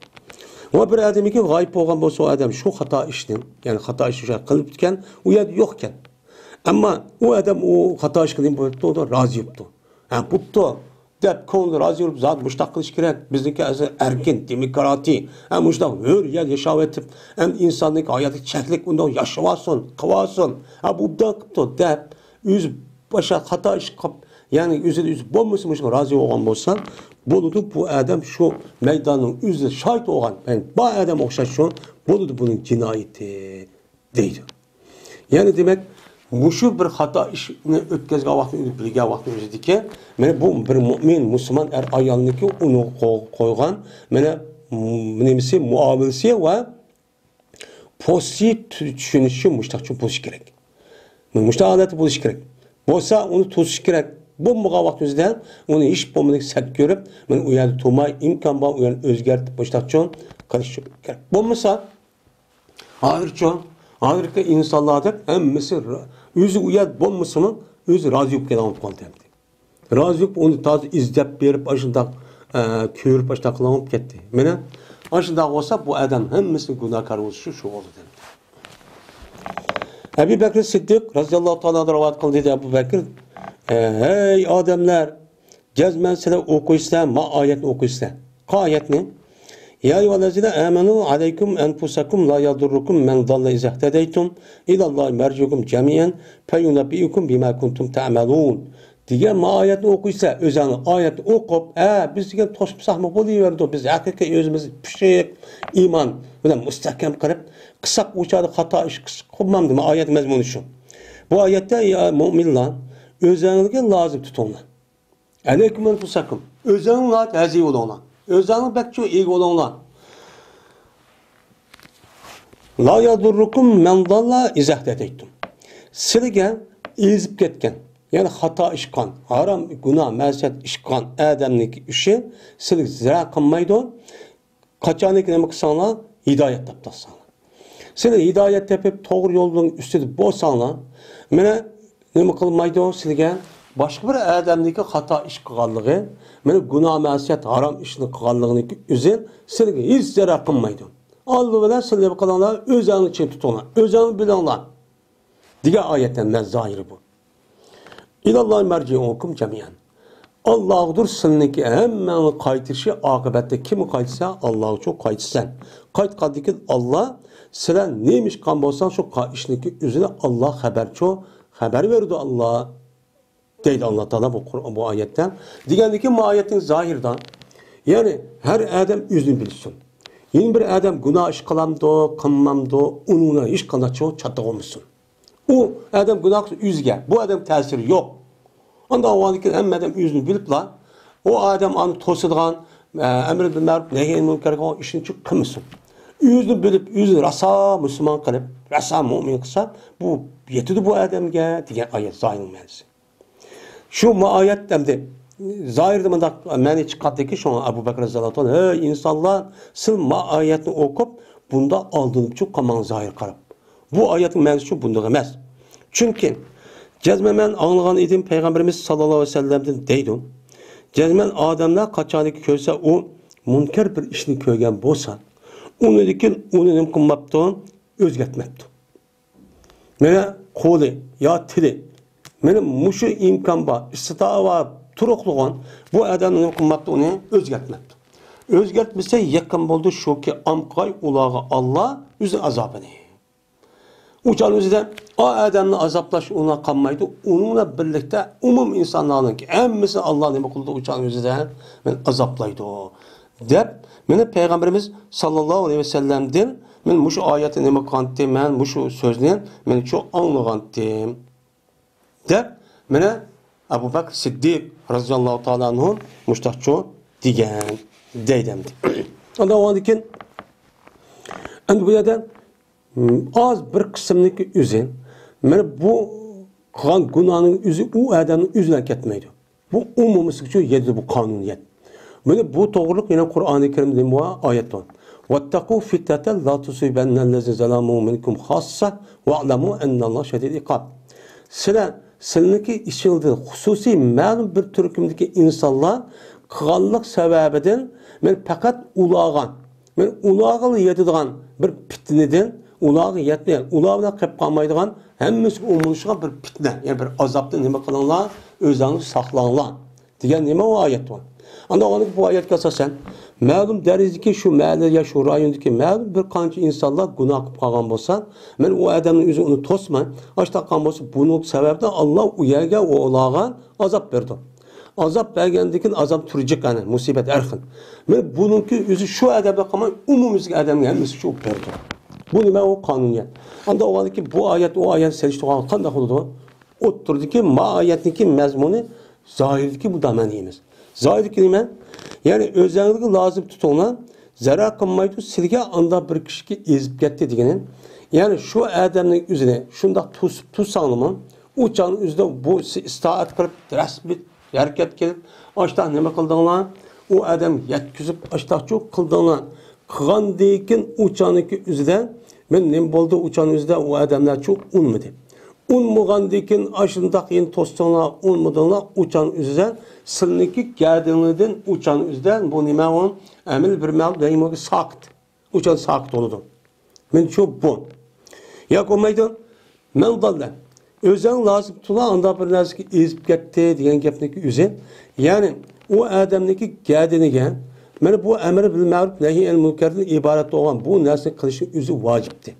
ۋە بىر ئادەمكى غايىب بولغان بولسا، ئۇ ئادەم شۇ خاتا ئىشنى، يەنى خاتا ئىشنى شۇ قىلىپ ئۆتكەن، ئۇ يەردە يوقكەن. ئەمما ئۇ ئادەم ئۇ خاتا ئىشقا نېمە بوپتۇ؟ رازى بوپتۇ. ھە، بوپتۇ دەپ كۆڭلى رازى بولۇپ، زادى مۇشۇنداق قىلىش كېرەك. بىزنىڭكى ھازىر ئەركىن، دېموكراتىي، ھە، مۇشۇنداق ھۆر يەر ياشاۋېتىپ، ھەم ئىنساننىڭكى ھاياتى چەكلىك، ئۇنداق ياشىۋالسۇن، قىلىۋالسۇن. ھە، بۇ ئوبدان قىپتۇ دەپ، ئۆزى باشقا خاتا ئىش قىلىپ، يەنى ئۆزىدە ئۆزى بولمىسا، مۇشۇنىڭغا رازى بولغان بولسا، بولىدۇ، بۇ ئادەم شۇ مەيداننىڭ ئۆزىدە شاھىت بولغان، يەنى بار ئادەم ئوخشاش شۇ، بولىدۇ بۇنىڭ جىنايىتى، دەيدۇ. يەنى دېمەك، مۇشۇ بىر خاتا ئىشنى ئۆتكەزگەن ۋاقتىنى ئۆزى بىلگەن ۋاقتىنىڭ ئۆزىدىكى، مانا بۇ بىر مۆمىن، مۇسۇلمان ئەر-ئايالنىڭكى ئۇنىڭغا قو-، قويغان، مانا، م-، نېمىسى، مۇئامىلىسى ۋە پوزىتىپ چۈشىنىشى مۇشۇنداق بولۇشى كېرەك. مۇشۇنداق ھالەتتە بولۇشى كېرەك. بولسا ئۇنى توسۇش كېرەك. بولمىغان ۋاقىت ئۆزىدە ئۇنى ھېچ بولمىغاندەك سەت كۆرۈپ، مانا ئۇ يەردە تۇرماي، ئىمكان بار ئۇ يەرنى ئۆزگەرتىپ مۇشۇنداق چوڭ قىلىش كېرەك. بولمىسا، ھازىرچۇ، ھازىرقى ئىنسانلاردەك ھەممىسى را-، ئۆزى ئۇ يەردە بولمىسىمۇ، ئۆزى رازى بولۇپ كېتىدىغان بولۇپ قالدى ئەمدى. رازى بولۇپ ئۇنى تازا ئىزدەپ بېرىپ، ئاشۇنداق، ئە، كۆرۈپ، ئاشۇنداق قىلغان بولۇپ كەتتى. مانا، ئاشۇنداق بولسا، بۇ ئادەم ھەممىسىنىڭ گۇناھكار بولۇشى شۇ بولىدۇ ئەمدى. ئەبۇ بەكرى سىددىق رازىياللاھۇ تائالا ئەنھۇ رىۋايەت قىلدى، دېدى ئەبۇ بەكرى، ئە، ھەي ئادەملەر! جەزمەن سىلەر ئوقۇيسىلەر، ما ئايەتنى ئوقۇيسىلەر. قا ئايەتنى؟ يا أيها الذين آمنوا عليكم أنفسكم لا يضركم من ضل إذا اهتديتم إلى الله مرجعكم جميعا فينبئكم بما كنتم تعملون دېگەن ما ئايەتنى ئوقۇيسىلەر. ئۆزەڭلار ئايەتنى ئوقۇپ، ھە، بىز دېگەن توسمىساقمۇ بولۇۋېرىدۇ، بىز ھەقىقىي ئۆزىمىزنى پىششىق ئىمان بىلەن مۇستەھكەم قىلىپ قىلساق، ئۇ چاغدا خاتا ئىش قىلمامدۇ؟ ما ئايەت مەزمۇنى شۇ. بۇ ئايەتتە، يا مۆمىنلار، ئۆزەڭلارگە لازىم تۇتۇڭلار. ئەلەيكۇم ئەنفۇسەكۇم. ئۆزەڭلار ھەزى بولۇڭلار. ئۆزەڭلار بەك چوڭ ئىگە بولۇڭلار. لا يضركم من ضل إذا اهتديتم. سىلىگە ئېزىپ كەتكەن، يەنى خاتا ئىش قىلغان، ھارام، گۇناھ، مەسىيەت ئىش قىلغان ئادەمنىڭكى ئىشى سىلىگە زەرەر قىلمايدۇ. قاچانكى نېمە قىلساڭلار، ھىدايەت تاپتۇرساڭلار. سىلەر ھىدايەت تېپىپ، توغرا يولنىڭ ئۈستىدە بولساڭلار، مانا نېمە قىلمايدۇ سىلىگە؟ باشقا بىر ئادەمنىڭكى خاتا ئىش قىلغانلىقى، مانا گۇناھ مەسىيەت، ھارام ئىشنى قىلغانلىقىنىڭكى ئۆزى سىلىگە ھېچ زەرەر قىلمايدۇ. ئالدى بىلەن سىلەر نېمە قىلىڭلار؟ ئۆزەڭنى چىڭ تۇتۇڭلار، ئۆزەڭنى بىلىڭلار دېگەن ئايەتتىن مەن زاھىرى بۇ. إلى الله مرجعكم جميعا. ئاللاغىدۇر سىلىنىڭكى ھەممەڭنى قايتۇرۇشى، ئاقىۋەتتە كىمگە قايتىسەن؟ ئاللاغىچۇ قايتىسەن. قايتقاندىن كېيىن ئاللا سىلەر نېمە ئىش قىلغان بولساڭ، شۇ قا-، ئىشنىڭكى ئۆزىنى ئاللا خەۋەرچۇ، خەۋەر بېرىدۇ ئاللا، دەيدۇ ئاللا تائالا بۇ قۇر-، بۇ ئايەتتە. دېگەندىن كېيىن بۇ ئايەتنىڭ زاھىرىدا، يەنى ھەر ئادەم ئۆزىنى بىلسۇن. يەنە بىر ئادەم گۇناھ ئىش قىلامدۇ، قىلمامدۇ، ئۇنىڭ بىلەن ھېچقانداق چوڭ چاتىقى بولمىسۇن. ئۇ ئادەم گۇناھ قىلسا ئۆزىگە، بۇ ئادەم تەسىرى يوق. ئانداق بولغاندىكىن ھەممە ئادەم ئۆزىنى بىلىپلا، ئۇ ئادەم ئانى توسىدىغان، ئە، ئەمر بىل مەرۇپ، نەھي ئەنىل مۇنكەر قىلغان ئىشنى چۈ قىلمىسۇن. ئۆزىنى بىلىپ، ئۆزىنى راسا مۇسۇلمان قىلىپ، راسا مۇئمىن قىلسا، بۇ يېتىدۇ بۇ ئادەمگە دېگەن ئايەت زاھىرنىڭ مەنىسى. شۇ ما ئايەت ئەمدى زاھىردا مۇنداق مەنە چىقاتتىكى، شۇڭا ئەبۇ بەكرى رەزىياللاھۇ تائالا، ھەي ئىنسانلار، سىل ما ئايەتنى ئوقۇپ، بۇندا ئالدىنىپ چۈ قالماڭ زاھىر قاراپ. بۇ ئايەتنىڭ مەنىسى شۇ، بۇنداق ئەمەس. چۈنكى جەزمەن مەن ئاڭلىغان ئىدىم پەيغەمبىرىمىز ساللاللاھۇ ئەلەيھى ۋەسەللەمدىن دەيدۇ. جەزمەن ئادەملەر قاچانكى كۆرسە ئۇ مۇنكەر بىر ئىشنى كۆرگەن بولسا، ئۇنىڭدىن كېيىن ئۇنى نېمە قىلماپتۇ؟ ئۆزگەرتمەپتۇ. مانا قولى يا تىلى، مانا مۇشۇ ئىمكان بار، ئىستىتائە بار، تۇرۇقلۇغان بۇ ئادەمنى نېمە قىلماپتۇ؟ ئۇنى ئۆزگەرتمەپتۇ. ئۆزگەرتمىسە يېقىن بولدى شۇكى، ئامقاي ئۇلارغا ئاللا ئۆزى ئازابىنى. ئۇ چاغنىڭ ئۆزىدە ئا ئادەمنى ئازابلاش ئۇنىڭغا قالمايدۇ، ئۇنىڭ بىلەن بىرلىكتە ئومۇم ئىنسانلارنىڭ ھەممىسىنى ئاللا نېمە قىلىدۇ؟ ئۇ چاغنىڭ ئۆزىدە مەن ئازابلايدۇ، دەپ، مانا پەيغەمبىرىمىز ساللاللاھۇ ئەلەيھى ۋەسەللەمدىن مەن مۇشۇ ئايەتنى نېمە قىلغانتىم، مەن مۇشۇ سۆزنى مەن شۇ ئاڭلىغانتىم، دەپ، مانا ئەبۇ بەكرى سىددىق رەزىياللاھۇ تائالا ئەنھۇ مۇشتاقچۇ دېگەن دەيدۇ ئەمدى. ئاندىن ئۇنىڭدىن كېيىن ئەمدى بۇ يەردە ئاز بىر قىسىمنىڭكى ئۆزى، مانا بۇ قىلغان گۇناھنىڭ ئۆزى ئۇ ئادەمنىڭ ئۆزىدىن كەتمەيدۇ. بۇ ئومۇمىيسىگىچۇ يەتىدۇ بۇ قانۇنىيەت. مانا بۇ توغرىلىق يەنە قۇرئانى كەرىمدە نېمە بار؟ ئايەت بار. واتقوا فتنة لا تصيبن الذين ظلموا منكم خاصة واعلموا أن الله شديد العقاب. سىلەر، سىلىنىڭكى ئىچىڭلىدىن خۇسۇسىي مەلۇم بىر تۈركۈمدىكى ئىنسانلار قىلغانلىق سەۋەبىدىن مەن پەقەت ئۇلارغا، مەن ئۇلارغىلا يېتىدىغان بىر پىتنىدىن، ئۇلارغا يەتمەي، ئۇلار بىلەن قېلىپ قالمايدىغان، ھەممىسىگە ئومۇملىشىدىغان بىر پىتنە، يەنى بىر ئازابتىن نېمە قىلىڭلار، ئۆزۈڭلارنى ساقلاڭلار دېگەن نېمە ئۇ ئايەت بۇ. ئانداق بولغاندا بۇ ئايەتكە ئاساسەن، مەلۇم دەرىجىدىكى شۇ مەھەللە يا شۇ رايوندىكى مەلۇم بىر قانچە ئىنسانلار گۇناھ قىلىپ قالغان بولسا، مەن ئۇ ئادەمنىڭ ئۆزىنى ئۇنى توسماي، ئاشتاق قىلغان بولسا، بۇنىڭ سەۋەبىدىن ئاللا ئۇ يەرگە ئۇلارغا ئازاب بېرىدۇ. ئازاب بەرگەندىن كېيىن ئازاب تۈرى جىق، يەنى مۇسىبەت ھەر خىل. مانا بۇنىڭكى ئۆزى شۇ ئادەمگە قالماي، ئومۇميۈزلۈك ئادەمگە ھەممىسى شۇ بېرىدۇ. بۇ نېمە؟ ئۇ قانۇنىيەت. ئانداق بولغاندىكىن بۇ ئايەت ئۇ ئايەت سېلىشتۇرغاندا قانداق بولىدۇ؟ ئوتتۇرىدىكى ما ئايەتنىڭكى مەزمۇنى زاھىردىكى بۇ دامەن ئەمەس. زاھىردىكى نېمە؟ يەنى ئۆزەڭلارگە لازىم تۇتۇڭلار، زەرەر قىلمايدۇ سىلىگە ئانداق بىر كىشىكى ئېزىپ كەتتى دېگىنى. يەنى شۇ ئادەمنىڭ ئۆزىنى شۇنداق توسۇپ تۇرساڭلارمۇ، ئۇ چاغنىڭ ئۆزىدە بۇ سى-، ئىستائەت قىلىپ، رەسمىي ھەرىكەت قىلىپ، ئاشتاق نېمە قىلدىڭلار؟ ئۇ ئادەم يەتكۈزۈپ، ئاشتاقچۇ قىلدىڭلار. قىلغاندىن كېيىن ئۇ چاغنىڭكى ئۆزىدە مەن نېمە بولدى؟ ئۇ چاغنىڭ ئۆزىدە ئۇ ئادەملەرچۇ ئۇنىمىدى. ئۇنمىغاندىن كېيىن ئاشۇنداق يەنە توستۇڭلار، ئۇنمىدىڭلار، ئۇ چاغنىڭ ئۆزىدە سىلىنىڭكى گەدىنىڭدىن ئۇ چاغنىڭ ئۆزىدە بۇ نېمە ئۇ؟ ئەمەل بىر مەلۇم دەيمۇ ساقىت. ئۇ چاغ ساقىت بولىدۇ. مەن شۇ بۇ. ياكى بولمايدۇ. مەن داللە. ئۆزەڭ لازىم تۇلا ئانداق بىر نەرسىگە ئېزىپ كەتتى دېگەن گەپنىڭكى ئۆزى. يەنى ئۇ ئادەمنىڭكى گەدىنىگە مانا بۇ ئەمر بىل مەرۇپ، نەھي ئەنىل مۇنكەردىن ئىبارەت بولغان بۇ نەرسىنى قىلىشنىڭ ئۆزى ۋاجىپتى.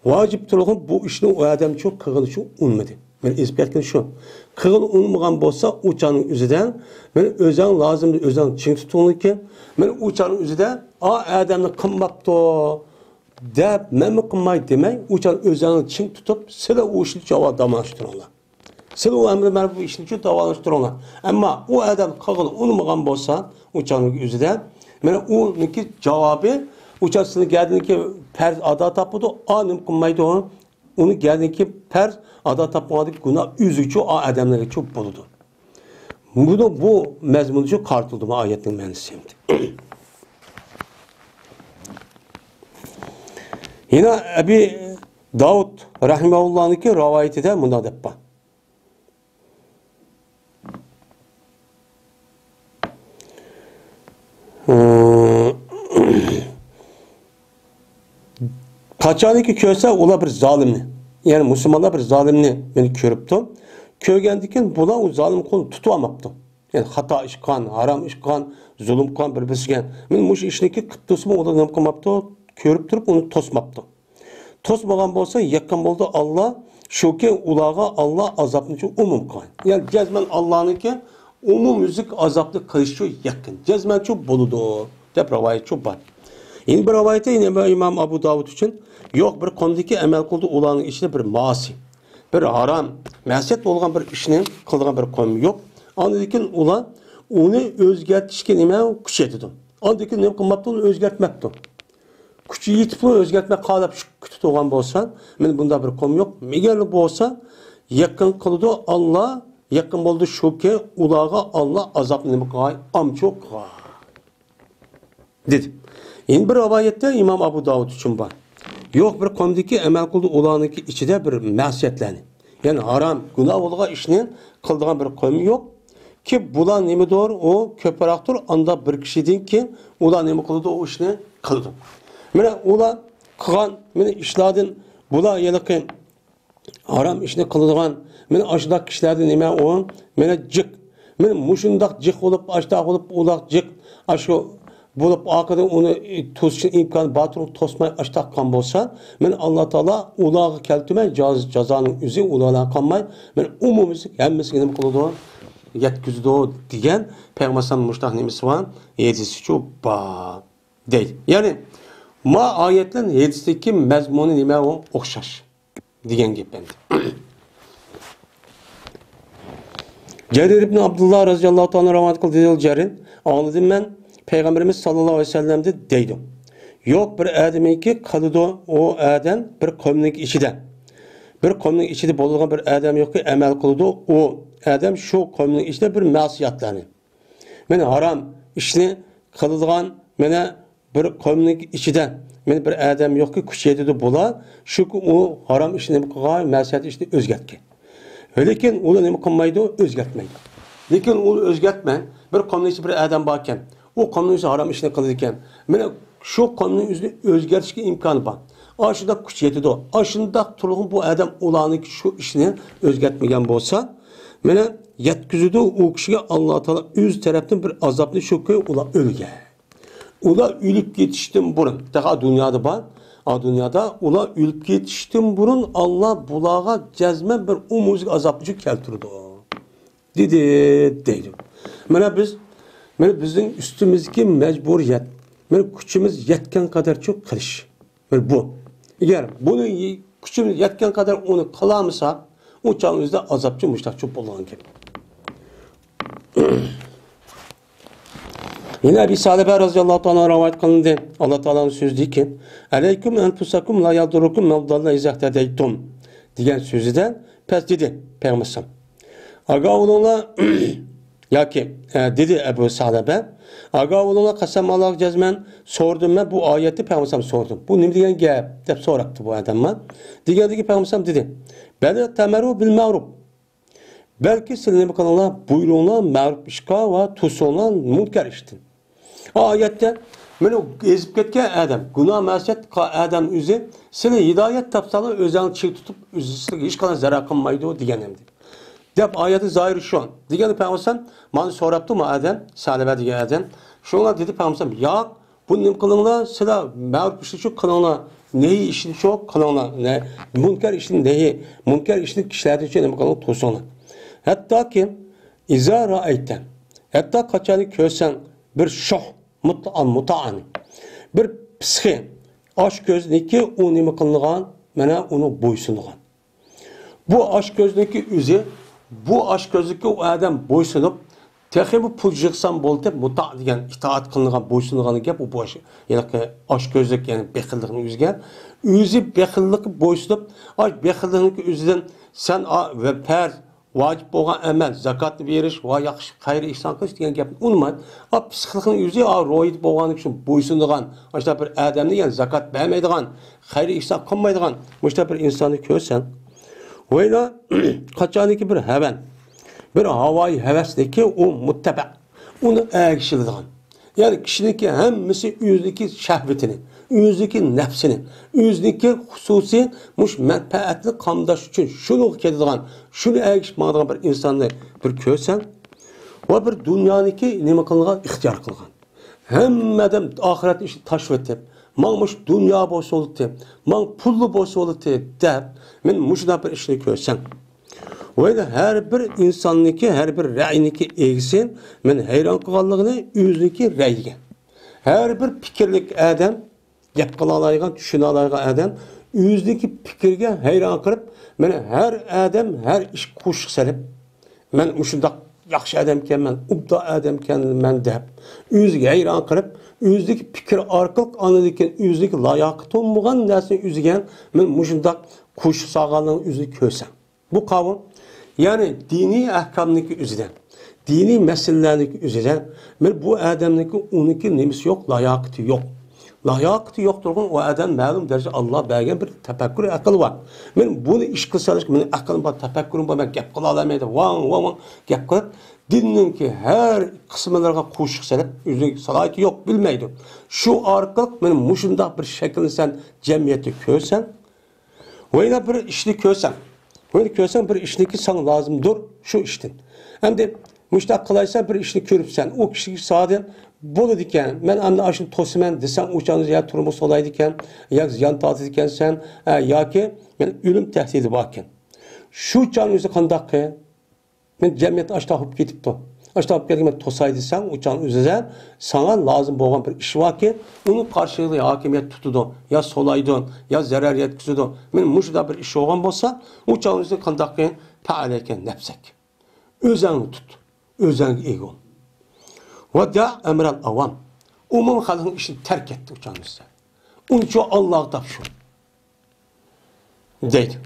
ۋاجىپ تۇرغان بۇ ئىشنى ئۇ ئادەم شۇ قىلغىنى شۇ ئۇنىمىدى. مانا ئېزىپ كەتكىنى شۇ. قىلغىنى ئۇنىمىغان بولسا، ئۇ چاغنىڭ ئۆزىدە مانا ئۆزۈڭ لازىمنى ئۆزۈڭ چىڭ تۇتۇڭلىكىن. مانا ئۇ چاغنىڭ ئۆزىدە، ئا ئادەمنى قىلماپتۇ دەپ، مەنمۇ قىلماي دېمەي، ئۇ چاغنى ئۆزۈڭنى چىڭ تۇتۇپ، سىلە ئۇ ئىشنى جاۋاب داملاشتۇرۇڭلار. سىلە ئۇ ئەمرى مەرۇپ ئىشنى شۇ داۋالاشتۇرۇڭلار. ئەمما ئۇ ئادەم قىلغىلى ئۇنىمىغان بولسا، ئۇ چاغنىڭ ئۆزىدە، مانا ئۇنىڭكى جاۋابى، ئۇ چاغ سىلىنىڭ گەدىنىڭكى پەرز ئادا تاپىدۇ، ئا نېمە قىلمايدۇ؟ ئۇنى گەدىنىڭكى پەرز ئادا تاپمىغاندىكى گۇناھ ئۆزىگىچۇ، ئا ئادەملەرگىچۇ بولىدۇ. بۇنى، بۇ مەزمۇنچۇ قارىتىلدى بۇ ئايەتنىڭ مەنىسى. يەنە ئەبى داۋۇد رەھىمەھۇللانىڭكى رىۋايىتىدە مۇنداق دەپ بار. قاچانكى كۆرسە ئۇلار بىر زالىمنى، يەنى مۇسۇلمانلار بىر زالىمنى مېنى كۆرۈپتۇ. كۆرگەندىكىن بۇلار ئۇ زالىم قۇلنى تۇتۇۋالماپتۇ. يەنى خاتا ئىش قىلغان، ھارام ئىش قىلغان، زۇلۇم قىلغان بىر-، بىرسىگە. مانا مۇشۇ ئىشنىكى قىپتۇسىمۇ ئۇلار نېمە قىلماپتۇ؟ كۆرۈپ تۇرۇپ ئۇنى توسماپتۇ. توسمىغان بولسا، يېقىن بولدى ئاللا، شۇكى ئۇلارغا ئاللا ئازابنى شۇ ئومۇم قىلغان. يەنى جەزمەن ئاللانىڭكى ئومۇميۈزلۈك ئازابنى قىلىشى شۇ يېقىن. جەزمەن شۇ بولىدۇ، دەپ رىۋايەت شۇ بار. يەنە بىر رىۋايەتتە يەنە ئىمام ئەبۇ داۋۇد ئۈچۈن، يوق، بىر قومدىكى ئەمەل قىلدى، ئۇلارنىڭ ئىچىدە بىر ماسى، بىر ھارام، مەسىيەت بولغان بىر ئىشنى قىلىدىغان بىر قوم يوق. ئاندىن كېيىن ئۇلار ئۇنى ئۆزگەرتىشكە نېمە كۈچ يېتىدۇ. ئاندىن كېيىن نېمە قىلماپتۇ؟ ئۇنى ئۆزگەرتمەپتۇ. كۈچى يېتىپمۇ ئۆزگەرتمەي قالاپ شۇ كۈتۈپ تۇرغان بولسا، مانا بۇنداق بىر قوم يوق. مەگەرلا بولسا، يېقىن قىلىدۇ ئاللا، يېقىن بولدى شۇكى، ئۇلارغا ئاللا ئازابنى نېمە قىلغاي؟ ئامچۇق قىلغاي. دېدى. يەنە بىر رىۋايەتتە ئىمام ئەبۇ داۋۇد ئۈچۈن بار. يوق، بىر قومدىكى ئەمەل قىلدى ئۇلارنىڭكى ئىچىدە بىر مەسىيەتلەرنى، يەنى ھارام، گۇناھ بولغان ئىشنى قىلىدىغان بىر قوم يوق. كى بۇلار نېمىدۇر، ئۇ كۆپرەكتۇر، ئاندا بىر كىشىدىن كېيىن ئۇلار نېمە قىلىدۇ، ئۇ ئىشنى قىلىدۇ. مانا ئۇلار قىلغان، مانا ئىشلاردىن بۇلار ھېلىقى ھارام ئىشنى قىلىدىغان، مانا ئاشۇنداق كىشىلەردىن نېمە ئۇ، مانا جىق. مانا مۇشۇنداق جىق بولۇپ، ئاشتاق بولۇپ، ئۇنداق جىق، ئاشۇ بولۇپ، ئارقىدىن ئۇنى توسۇشنىڭ ئىمكانى بار تۇرۇپ توسماي ئاشتاق قىلغان بولسا، مانا ئاللا تائالا ئۇلارغا كەلتۈرمەي جاز-، جازانىڭ ئۆزى ئۇلارغا قالماي، مانا ئومۇميۈزلۈك ھەممىسىگە نېمە قىلىدۇ؟ يەتكۈزىدۇ دېگەن پەيغەمبەر ئەلەيھىسسالام مۇشۇنداق نېمىسى بار؟ ھەدىسىچۇ بار. دەيدۇ. يەنى، ما ئايەتنىڭ ھەدىستىكى مەزمۇنى نېمە ئۇ؟ ئوخشاش دېگەن گەپ ئەمدى. جەرىر ئىبن ئابدۇللا رەزىياللاھۇ تائالا رىۋايەت قىلدى، دېدى جەرىر، ئاڭلىدىم مەن، پەيغەمبىرىمىز ساللاللاھۇ ئەلەيھى ۋەسەللەمدىن دەيدۇ. يوق بىر ئادەمكى قىلىدۇ، ئۇ ئادەم بىر قومنىڭ ئىچىدە. بىر قومنىڭ ئىچىدە بولىدىغان بىر ئادەم يوقكى، ئەمەل قىلىدۇ، ئۇ ئادەم شۇ قومنىڭ ئىچىدە بىر مەسىيەتلەرنى، مانا ھارام ئىشنى قىلىدىغان، مانا بىر قومنىڭ ئىچىدە، مانا بىر ئادەم يوقكى، كۈچ يېتىدۇ بۇلار، شۇكى ئۇ ھارام ئىشنى نېمە قىلغان، مەسىيەت ئىشنى ئۆزگەرتكەن. لېكىن ئۇلار نېمە قىلمايدۇ؟ ئۆزگەرتمەيدۇ. لېكىن ئۇلار ئۆزگەرتمەي، بىر قومنىڭ ئىچىدە بىر ئادەم باركەن، ئۇ قومنىڭ ئۆزى ھارام ئىشنى قىلىدىكەن. مانا شۇ قومنىڭ ئۆزىنى ئۆزگەرتىشكە ئىمكانى بار. ئاشۇنداق كۈچ يېتىدۇ. ئاشۇنداق تۇرغۇن بۇ ئادەم ئۇلارنىڭ شۇ ئىشىنى ئۆزگەرتمىگەن بولسا، مانا يەتكۈزىدۇ ئۇ كىشىگە ئاللا تائالا ئۆز تەرەپتىن بىر ئازابنى، شۇكى ئۇلار ئۆلگەن. ئۇلار ئۆلۈپ كېتىشتىن بۇرۇن، تېخى دۇنيادا بار، ئا، دۇنيادا ئۇلار ئۆلۈپ كېتىشتىن بۇرۇن ئاللا بۇلارغا جەزمەن بىر ئومۇميۈزلۈك ئازابنى كەلتۈرىدۇ. دېدى، دەيدۇ. مانا بىز، مانا بىزنىڭ ئۈستىمىزدىكى مەجبۇرىيەت، مانا كۈچىمىز يەتكەن قەدەرچە قىلىش. مانا بۇ. ئەگەر بۇنى كۈچىمىز يەتكەن قەدەر ئۇنى قىلالمىساق، ئۇ چاغنىڭ ئۆزىدە ئازابچۇ مۇشتاقچۇ بولغان گەپ. يەنە ئەبى سەلەبە رەزىياللاھۇ تائالا رىۋايەت قىلىندى. ئاللا تائالانىڭ سۆزىدىكى، «ئەلەيكۇم ئەنفۇسەكۇم لا يەزۇررۇكۇم مەن زەللە ئىزا ئىھتەدەيتۇم» دېگەن سۆزىدە پەس دېدى پەيغەمبەر ئەلەيھىسسالام. ئاگاھ بولۇڭلار، ياكى، ئە، دېدى ئەبۇ سەلەبە، ئاگاھ بولۇڭلار، قەسەم ئاللاغا جەزمەن سورىدىم مەن بۇ ئايەتنى پەيغەمبەر ئەلەيھىسسالام سورىدىم. بۇ نېمە دېگەن گەپ؟ دەپ سوراپتۇ بۇ ئادەممۇ. دېگەندىكى پەيغەمبەر ئەلەيھىسسالام دېدى، بەل تەمۇرۇ بىل مەرۇپ. بەلكى سىلەر نېمە قىلىڭلار؟ بۇيرۇڭلار مەرۇپ ئىشقا ۋە توسۇڭلار مۇنكەر ئىشتىن. ئايەتتە، مانا ئېزىپ كەتكەن ئادەم، گۇناھ مەسىيەت قىلغان ئادەم ئۆزى، سىلەر ھىدايەت تاپساڭلار، ئۆزەڭ چىڭ تۇتۇپ، ئۆزى سىلەرگە ھېچقانداق زەرەر قىلمايدۇ دېگەن ئەمدى. گەپ ئايەتنىڭ زاھىرى شۇ. دېگەندە پەيغەمبەر ماڭا سوراپتۇ، ما ئادەم، سەلەبە دېگەن ئادەم. شۇڭا دېدى پەيغەمبەر، ياق، بۇ نېمە قىلىڭلار، سىلەر مەرۇپ ئىشنى شۇ قىلىڭلار، نەھىي ئىشنى شۇ قىلىڭلار، نە-، مۇنكەر ئىشنى نەھىي، مۇنكەر ئىشنى كىشىلەردىن شۇ نېمە قىلىڭلار، توسۇڭلار. ھەتتاكى، ئىزا رائەيتە، ھەتتا قاچانكى كۆرسەڭ بىر شۇھ، مۇتائان، مۇتائان، بىر پىسخى، ئاچ كۆزنىكى ئۇ نېمە قىلىنغان، مانا ئۇنىڭ بويسۇنغان. بۇ ئاچ كۆزنىڭكى ئۆزى، بۇ ئاچ كۆزلۈككە ئۇ ئادەم بويسۇنۇپ، تېخىمۇ پۇل يىغسام بولدى دەپ، مۇتا دېگەن، ئىتائەت قىلىنغان، بويسۇنغان گەپ، ئۇ بۇ ئاش-، ھېلىقى ئاچ كۆزلۈك، يەنى بېخىللىقنىڭ ئۆزىگە. ئۆزى بېخىللىققا بويسۇنۇپ، ئاش بېخىللىقنىڭكى ئۆزىدىن سەن ئا-، ۋە پەرز، ۋاجىپ بولغان ئەمەل، زاكاتنى بېرىش ۋە ياخشى خەير ئېھسان قىلىش دېگەن گەپنى ئۇنىماي، ئا، پىسخىلىقنىڭ ئۆزى، ئا، روھىدا بولغان ئۈچۈن بويسۇنىدىغان، ئاشۇنداق بىر ئادەمنى، يەنى زاكات بەرمەيدىغان، خەير ئېھسان قىلمايدىغان مۇشۇنداق بىر ئىنساننى كۆرسەڭ، ۋەيلا، قاچانكى بىر ھەۋەن، بىر ھاۋايى ھەۋەسنىكى ئۇ مۇتتەبە، ئۇنى ئەگىشىلىدىغان. يەنى كىشىنىڭكى ھەممىسى ئۆزىنىڭكى شەھۋىتىنى، ئۆزىنىڭكى نەپسىنى، ئۆزىنىڭكى خۇسۇسىي مۇشۇ مەنپەئەتنى قامداش ئۈچۈن شۇنىڭغا كېتىدىغان، شۇنى ئەگىشىپ ماڭىدىغان بىر ئىنساننى بىر كۆرسەڭ، ۋە بىر دۇنيانىڭكى نېمە قىلغان، ئىختىيار قىلغان. ھەممە ئادەم ئاخىرەتنىڭ ئىشىنى تاشلىۋېتىپ، ماڭا مۇشۇ دۇنيا بولسا بولاتتى، ماڭا پۇللا بولسا بولاتتى دەپ، مەن مۇشۇنداق بىر ئىشنى كۆرسەم. ۋەيلى، ھەر بىر ئىنساننىڭكى، ھەر بىر رەئينىڭكى ئىگىسى مەن ھەيران قالغانلىقىنى ئۆزىنىڭكى رەئيىگە. ھەر بىر پىكىرلىك ئادەم، گەپ قىلالايدىغان، چۈشىنەلەيدىغان ئادەم ئۆزىنىڭكى پىكرىگە ھەيران قېلىپ، مانا ھەر ئادەم ھەر ئىشقا قوشۇق سېلىپ، مەن مۇشۇنداق ياخشى ئادەمكەنمەن، ئوبدان ئادەمكەنمەن دەپ، ئۆزىگە ھەيران قېلىپ، ئۆزىدىكى پىكىر ئارقىلىق ئاندىن كېيىن ئۆزىدىكى لاياقىتى بولمىغان نەرسىنى ئۆزىگە مەن مۇشۇنداق قوشۇق سالغانلىقىنى ئۆزى كۆرسەم. بۇ قاۋۇل، يەنى دىنىي ئەھكامنىڭكى ئۆزىدە، دىنىي مەسىلىلەرنىڭكى ئۆزىدە، مانا بۇ ئادەمنىڭكى ئۇنىڭكى نېمىسى يوق، لاياقىتى يوق. لاياقىتى يوق تۇرغان ئۇ ئادەم مەلۇم دەرىجىدە ئاللا بەرگەن بىر تەپەككۇر ئەقىل بار. مەن بۇنى ئىش قىلسا، مېنىڭ ئەقلىم بار، تەپەككۇرۇم بار، مەن گەپ قىلالايمەن دەپ، ۋاڭ، ۋاڭ، ۋاڭ گەپ قىلىپ، دىننىڭكى ھەر قىسىملىرىغا قوشۇق سېلىپ، ئۆزىنىڭ سالاھىيىتى يوق، بىلمەيدۇ. شۇ ئارقىلىق مانا مۇشۇنداق بىر شەكىلنى سەن جەمئىيەتتە كۆرسەڭ، ۋە يەنە بىر ئىشنى كۆرسەڭ، ۋە يەنە كۆرسەڭ بىر ئىشنىكى ساڭا لازىمدۇر شۇ ئىشتىن. ئەمدى مۇشۇنداق قىلايسەن، بىر ئىشنى كۆرۈپسەن، ئۇ كىشى سادىن بولىدىكەن، مەن ئەمدى ئاشۇنى توسىمەن دېسەڭ، ئۇ چاغدا يا تۇرمۇس سولايدىكەن، يا زىيان تارتىدىكەنسەن، ئە، ياكى مەن ئۆلۈم تەھدىتى باركەن. شۇ چاغنىڭ ئۆزى قانداق قىل؟ مەن جەمئىيەت ئاشتاق بولۇپ كېتىپتۇ. ئاشتاق بولۇپ كەتكەن، مەن توساي دېسەڭ، ئۇ چاغنىڭ ئۆزىدە ساڭا لازىم بولغان بىر ئىش باركى، ئۇنىڭ قارشىلىقىدا ھاكىمىيەت تۇتىدۇ، يا سولايدۇ، يا زەرەر يەتكۈزىدۇ. مەن مۇشۇنداق بىر ئىش بولغان بولسا، ئۇ چاغنىڭ ئۆزىدە قانداق قىل؟ پەئەلەيكە نەپسەك. ئۆزەڭنى تۇت، ئۆزەڭگە ئىگە بول. ۋە دە ئەمرەل ئاۋام. ئومۇمىي خەلقنىڭ ئىشىنى تەرك ئەت ئۇ چاغنىڭ ئۆزىدە. ئۇنى شۇ ئاللاغا تاپشۇر. دەيدۇ.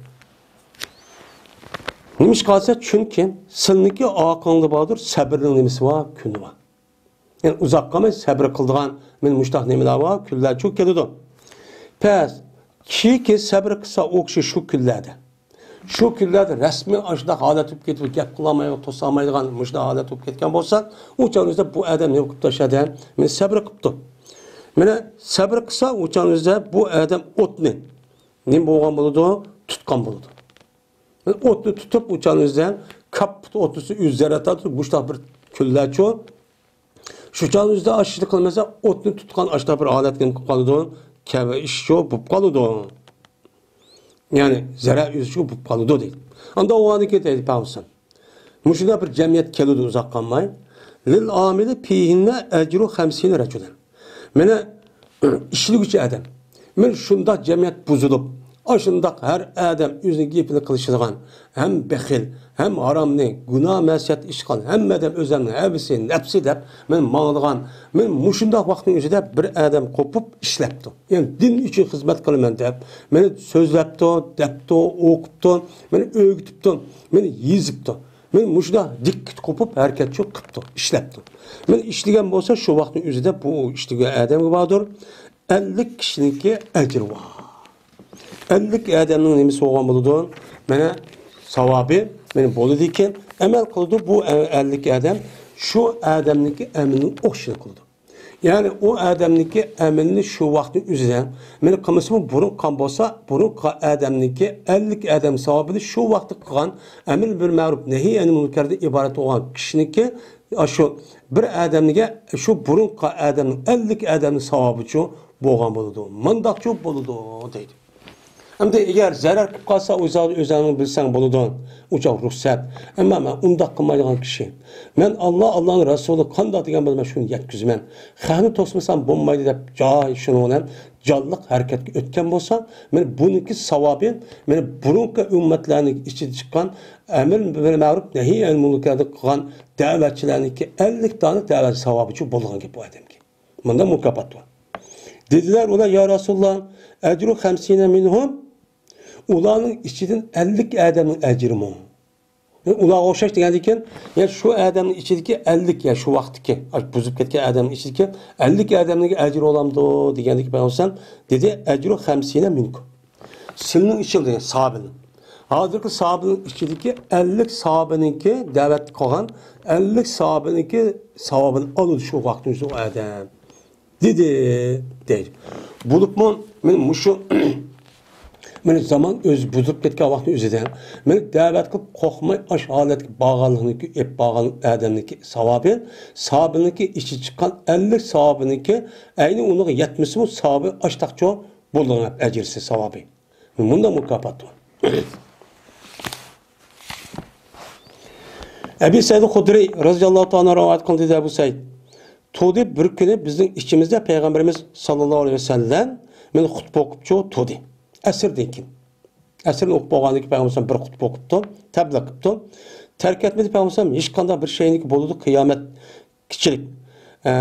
نېمىشقا دېسە، چۈنكى سېنىڭكى ئارقاڭدا باردۇر، سەبرنىڭ نېمىسى بار، كۈنى بار. يەنى ئۇزاق قالماي سەبر قىلىدىغان، مانا مۇشۇنداق نېمىلەر بار، كۈنلەر شۇ كېلىدۇ. پەس، كىشىكى سەبر قىلسا، ئۇ كىشى شۇ كۈنلەردە، شۇ كۈنلەردە رەسمىي ئاشۇنداق ھالەت بولۇپ كېتىپ، گەپ قىلالماي، توسالمايدىغان مۇشۇنداق ھالەت بولۇپ كەتكەن بولسا، ئۇ چاغنىڭ ئۆزىدە بۇ ئادەم نېمە قىپتۇ، ئاشۇ ئادەم؟ مانا سەبر قىپتۇ. مانا سەبر قىلسا، ئۇ چاغنىڭ ئۆزىدە بۇ ئادەم ئوتنى، نېمە بولغان بولىدۇ؟ تۇتقان بولىدۇ. ئوتنى تۇتۇپ، ئۇ چاغنىڭ ئۆزىدە كاپپىت ئوتنىسى ئۆزى يارىتىدۇ، مۇشۇنداق بىر كۈنلەرچۇ. شۇ چاغنىڭ ئۆزىدە ئاشۇنى قىلمىسا، ئوتنى تۇتقان ئاشۇنداق بىر ھالەتكە نېمە قىلىپ قالىدۇ؟ كەبى ئىششۇ بولۇپ قالىدۇ. يەنى زەرەر ئۆزىچۇ بولۇپ قالىدۇ دەيدۇ. ئاندا ئۇ ھالدىكى دەيدۇ پەيغەمبەر. مۇشۇنداق بىر جەمئىيەت كېلىدۇ ئۇزاق قالماي. لىل ئامىلى فىھىننە ئەجرۇ خەمسىنە رەجۇلەن. مانا ئىشلىگۈچى ئادەم. مانا شۇنداق جەمئىيەت بۇزۇلۇپ، ئاشۇنداق ھەر ئادەم ئۆزىنىڭ گېپىنى قىلىشىدىغان، ھەم بېخىل، ھەم ھارامنى، گۇناھ مەسىيەت ئىش قىلغان، ھەممە ئادەم ئۆزەمنىڭ ھەۋىسى، نەپسى دەپ مانا ماڭىدىغان، مانا مۇشۇنداق ۋاقىتنىڭ ئۆزىدە بىر ئادەم قوپۇپ ئىشلەپتۇ. يەنى دىن ئۈچۈن خىزمەت قىلىمەن دەپ، مانا سۆزلەپتۇ، دەپتۇ، ئوقۇپتۇ، مانا ئۆگىتىپتۇ، مانا يېزىپتۇ. مانا مۇشۇنداق دىققەت قوپۇپ، ھەرىكەتچۇ قىپتۇ، ئىشلەپتۇ. مانا ئىشلىگەن بولسا، شۇ ۋاقىتنىڭ ئۆزىدە بۇ ئىشلىگەن ئادەمگە باردۇر، ئەللىك كىشىنىڭكى ئەجرى بار. ئەللىك ئادەمنىڭ نېمىسى بولغان بولىدۇ؟ مانا ساۋابى، مانا بولىدىكەن، ئەمەل قىلىدۇ. بۇ ئەللىك ئادەم شۇ ئادەمنىڭكى ئەمىلىنىڭ ئوخشىشىنى قىلىدۇ. يەنى ئۇ ئادەمنىڭكى ئەمىلىنى شۇ ۋاقىتنىڭ ئۆزىدە، مانا قىلمىسىمۇ بۇرۇن قىلغان بولسا، بۇرۇنقى ئادەمنىڭكى ئەللىك ئادەم ساۋابىنى شۇ ۋاقىتتا قىلغان ئەمىر بىل مەرۇپ نەھى ئەنىل مۇنكەردىن ئىبارەت بولغان كىشىنىڭكى، ئاشۇ بىر ئادەمگە شۇ بۇرۇنقى ئادەمنىڭ ئەللىك ئادەمنىڭ ساۋابىچۇ بولغان بولىدۇ. مۇنداقچۇ بولىدۇ دەيدۇ. ئەمدى ئەگەر زەرەر قىلىپ قالسا، ئۆزۈڭ، ئۆزۈڭ بىلسەڭ بولىدۇ. ئۇ چاغ رۇخسەت. ئەمما مەن ئۇنداق قىلمايدىغان كىشى. مەن ئاللا، ئاللانىڭ رەسۇلى قانداق دېگەن بولسا، مەن شۇنى يەتكۈزىمەن. خەقنى توسمىسام بولمايدۇ دەپ جاي شۇنىڭ بىلەن جانلىق ھەرىكەتكە ئۆتكەن بولسا، مانا بۇنىڭكى ساۋابى، مانا بۇرۇنقى ئۈممەتلەرنىڭ ئىچىدە چىققان ئەمر بىل مەرۇپ نەھى ئەنىل مۇنكەردىن قىلغان دەۋەتچىلەرنىڭكى ئەللىك دانە دەۋەت ساۋابىچۇ بولغان گەپ بۇ ئادەمگە. مۇنداق مۇكاپات بار. دېدىلەر ئۇلار، يا رەسۇلاللا، ئەجرۇ خەمسىنە مىنھۇم، ئۇلارنىڭ ئىچىدىن ئەللىك ئادەمنىڭ ئەجرىمۇ؟ ئۇلارغا ئوخشاش دېگەندىكىن، يا شۇ ئادەمنىڭ ئىچىدىكى ئەللىك، يا شۇ ۋاقىتتىكى، بۇزۇپ كەتكەن ئادەمنىڭ ئىچىدىكى ئەللىك ئادەمنىڭ ئەجرى بولامدۇ دېگەندىكى پەيغەمبەر دېدى، ئەجرۇ خەمسىنە مىنكۇم. سىلىنىڭ ئىچىڭدە، يەنى ساھابىنىڭ. ھازىرقى ساھابىنىڭ ئىچىدىكى ئەللىك ساھابىنىڭكى دەۋەت قىلغان، ئەللىك ساھابىنىڭكى ساۋابىنى ئالىدۇ شۇ ۋاقىتتا شۇ ئادەم. دېدى، دەيدۇ. بولۇپمۇ، مانا مۇشۇ، مانا زامان ئۆزى بۇزۇلۇپ كەتكەن ۋاقىتنىڭ ئۆزىدە، مانا دەۋەت قىلىپ قورقماي ئاش ھالەتكە بارغانلىقنىڭكى، ئېلىپ بارغان ئادەمنىڭكى ساۋابى، ساھابىنىڭكى ئىچى چىققان ئەللىك ساھابىنىڭكى، ئەينى ئۇنىڭغا يەتمىسىمۇ ساۋابى ئاشتاقچۇ بولىدۇ، ئەجرىسى، ساۋابى. مۇنداق مۇكاپات بار. ئەبى سەئىد خۇدرىي رەزىياللاھۇ تائالا ئەنھۇ رىۋايەت قىلدى، دېدى ئەبۇ سەئىد. تۇردى بىر كۈنى بىزنىڭ ئىچىمىزدە پەيغەمبىرىمىز ساللاللاھۇ ئەلەيھى ۋەسەللەم مانا خۇتبە ئوقۇپچۇ تۇردى. ئەسىردىن كېيىن. ئەسىرنى ئوقۇپ بولغاندىن كېيىن پەيغەمبەر بىر خۇتبە ئوقۇپتۇ، تەبلىغ قىپتۇ. تەرك ئەتمىدى پەيغەمبەر، ھېچقانداق بىر شەينىڭكى بولىدۇ، قىيامەت كىچىك، ئە،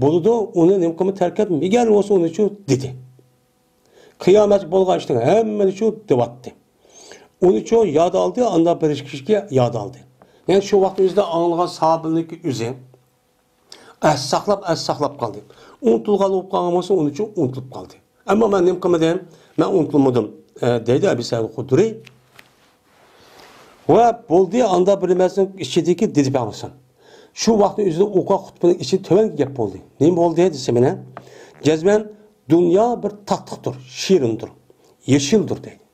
بولىدۇ، ئۇنى نېمە قىلمىدى، تەرك ئەتمىدى. ئەگەر بولسا ئۇنىچۇ دېدى. قىيامەت بولغان ئىشنىڭ ھەممىنىچۇ دەۋاتتى. ئۇنىچۇ ياد ئالدى، ئاندىن بىر كىشىگە ياد ئالدى. يەنى شۇ ۋاقىتنىڭ ئۆزىدە ئاڭلىغان ساھابىنىڭكى ئۆزى ئەس ساقلاپ، ئەس ساقلاپ قالدى. ئۇنتۇلغان بولۇپ قالغان بولسا، ئۇنىچۇ ئۇنتۇلۇپ قالدى. ئەمما مەن نېمە قىلمىدىم؟ مەن ئۇنتۇلمىدىم، ئە، دەيدۇ ئەبى سەئىد خۇدرىي. ۋە بولدى، ئاندا بىر نېمىسىنىڭ ئىچىدىكى دېدى پەيغەمبەر. شۇ ۋاقىتنىڭ ئۆزىدە ئوقۇغان خۇتبىنىڭ ئىچىدە تۆۋەنكى گەپ بولدى. نېمە بولدى دېسە مانا، جەزمەن دۇنيا بىر تاتلىقتۇر، شېرىندۇر، يېشىلدۇر دەيدۇ.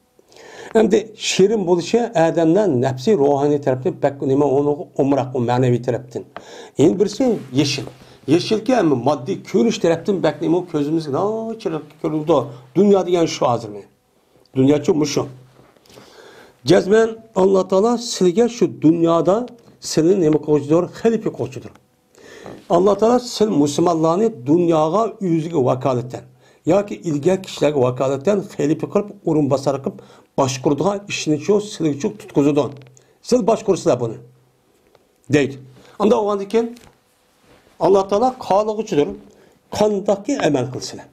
ئەمدى شېرىن بولۇشى ئادەمنىڭ نەپسىي، روھانىي تەرەپتىن بەك نېمە، ئۇنىڭغا ئومراق، ئۇ مەنىۋى تەرەپتىن. يەنە بىرسى يېشىل. يېشىلكى ھەم ماددىي كۆرۈنۈش تەرەپتىن بەك نېمە، كۆزىمىزگە ناچارلىق كۆرۈنىدۇ. دۇنيا دېگەن شۇ ھازىر مانا. دۇنياچۇ مۇشۇ. جەزمەن ئاللا تائالا سىلىگە شۇ دۇنيادا سىلىنى نېمە قىلغۇچىدۇر؟ خەلىپە قىلغۇچىدۇر. ئاللا تائالا سىل مۇسۇلمانلارنى دۇنياغا ئۆزىگە ۋاكالىتەن ياكى ئىلگەر كىشىلەرگە ۋاكالىتەن خەلىپە قىلىپ، ئورۇنباسار قىلىپ باشقۇرىدىغان ئىشنىچۇ سىلگىچۇ تۇتقۇزىدۇ. سىل باشقۇرىسىلەر بۇنى. دەيدۇ. ئاندا بولغاندىن كېيىن ئاللا تائالا قالىغۇچىدۇر، قانداقكى ئەمەل قىلسىلەر.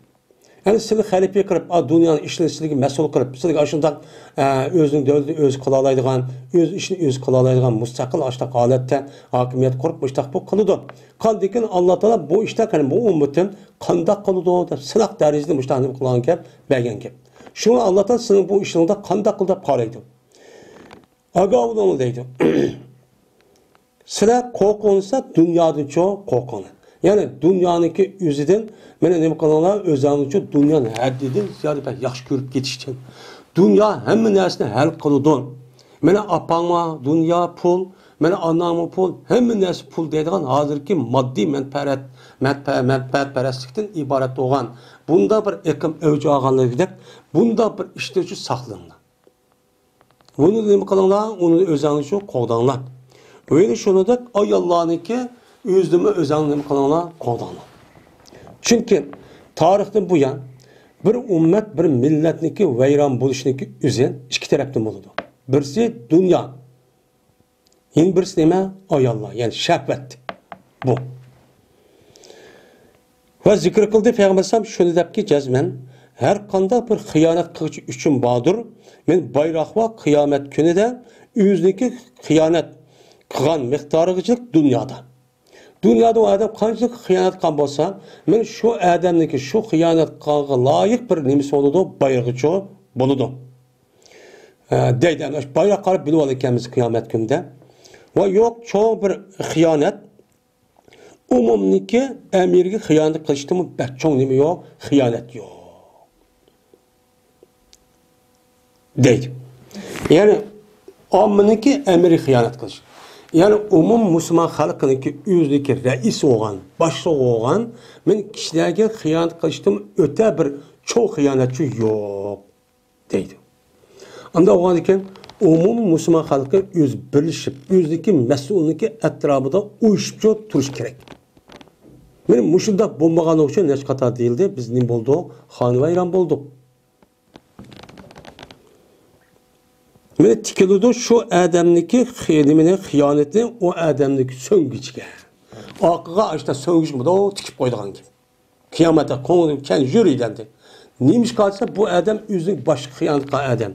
يەنى سىلى خەلىپە قىلىپ، ئا، دۇنيانىڭ ئىشلىرىنى سىلىگە مەسئۇل قىلىپ، سىلىگە ئاشۇنداق، ئە، ئۆزىنىڭ دۆلىتىنى ئۆزى قىلالايدىغان، ئۆز ئىشىنى ئۆزى قىلالايدىغان مۇستەقىل ئاشۇنداق ھالەتتە ھاكىمىيەت قۇرۇپ، مۇشتاق بۇ قىلىدۇ. قاندىكىن ئاللا تائالا بۇ ئىشتا، قېنى بۇ ئۈممىتىم قانداق قىلىدۇ دەپ سىناق دەرىجىدە مۇشتاق نېمە قىلغان گەپ، بەرگەن گەپ. شۇڭا ئاللا تائالا سىزنىڭ بۇ ئىشىڭىزدا قانداق قىل دەپ قارايدۇ. ئاگاھ بولۇڭ دەيدۇ. سىلەر قورقۇڭلىسا دۇنيادىنچۇ قورقۇڭلار. يەنى دۇنيانىڭكى ئۆزىدىن، مانا نېمە قىلىڭلار، ئۆزۈڭلارنىچۇ دۇنيانى ھەددىدىن زىيادە بەك ياخشى كۆرۈپ كېتىشتىن. دۇنيا ھەممە نەرسىنى ھەل قىلىدۇ. مانا ئاپاڭمۇ دۇنيا پۇل، مانا ئاناڭمۇ پۇل، ھەممە نەرسە پۇل دەيدىغان ھازىرقى ماددىي مەنپەئەت، مەنپە-، مەنپەئەتپەرەسلىكتىن ئىبارەت بولغان بۇنداق بىر ئېقىم ئەۋج ئالغانلىقىدەك، بۇنداق بىر ئىشتىنچۇ ساقلىنىڭلار. بۇنى نېمە قىلىڭلار؟ ئۇنى ئۆزۈڭلارچۇ قوغداڭلار. ۋە شۇنىڭدەك ئاياللارنىڭكى ئۆزىنىمۇ ئۆزۈڭلار نېمە قىلىڭلار؟ قوغداڭلار. چۈنكى تارىختىن بۇيان بىر ئۈممەت، بىر مىللەتنىڭكى ۋەيران بولۇشىنىڭكى ئۆزى ئىككى تەرەپتىن بولىدۇ. بىرسى دۇنيا، يەنە بىرسى نېمە؟ ئاياللار، يەنى شەھۋەت. بۇ. ۋە زىكىر قىلدى پەيغەمبەر ئەلەيھىسسالام شۇنى دەپكى، جەزمەن ھەر قانداق بىر خىيانەت قىلغۇچى ئۈچۈن باردۇر. مەن بايراق ۋە قىيامەت كۈنىدە ئۆزىنىڭكى خىيانەت قىلغان مىقدارىغىچىلىك دۇنيادا. دۇنيادا ئۇ ئادەم قانچىلىك خىيانەت قىلغان بولسا، مەن شۇ ئادەمنىڭكى شۇ خىيانەت قىلغانغا لايىق بىر نېمىسى بولىدۇ، بايرىغىچۇ بولىدۇ. ئە، دەيدۇ، ئەنە شۇ بايراققا قاراپ بىلىۋالىدىكەنمىز قىيامەت كۈنىدە. ۋە يوق، چوڭ بىر خىيانەت، ئومۇمنىڭكى ئەمىرىگە خىيانەت قىلىشتىنمۇ بەك چوڭ نېمە يوق؟ خىيانەت يوق. دەيدۇ. يەنى ئاممىنىڭكى ئەمىرى خىيانەت قىلىش. يەنى ئومۇم مۇسۇلمان خەلقىنىڭكى ئۆزىنىڭكى رەئىسى بولغان، باشلىقى بولغان، مەن كىشىلەرگە خىيانەت قىلىشتىن ئۆتە بىر چوڭ خىيانەتچى يوق دەيدۇ. ئانداق بولغاندىكىن ئومۇم مۇسۇلمان خەلقى ئۆزى بىرلىشىپ، ئۆزىنىڭكى مەسئۇلنىڭكى ئەتراپىدا ئۇيۇشۇپ تۇرۇش كېرەك. مانا مۇشۇنداق بولمىغانلىقى ئۈچۈن نەچچە قاتار دېيىلدى، بىز نېمە بولدۇق؟ خانىۋەيران بولدۇق. مانا تىكىلىدۇ شۇ ئادەمنىڭكى خى-، نېمىنى، خىيانىتىنى ئۇ ئادەمنىڭكى سۆڭگۈچىگە. ئارقىغا ئاشتا سۆڭگۈچ بۇدۇ تىكىپ قويىدىغان گەپ. قىيامەتتە كۆڭلۈم كەن يۈر دەمدى. نېمىشقا دېسە، بۇ ئادەم ئۆزىنىڭ باشقا خىيانەت قىلغان ئادەم.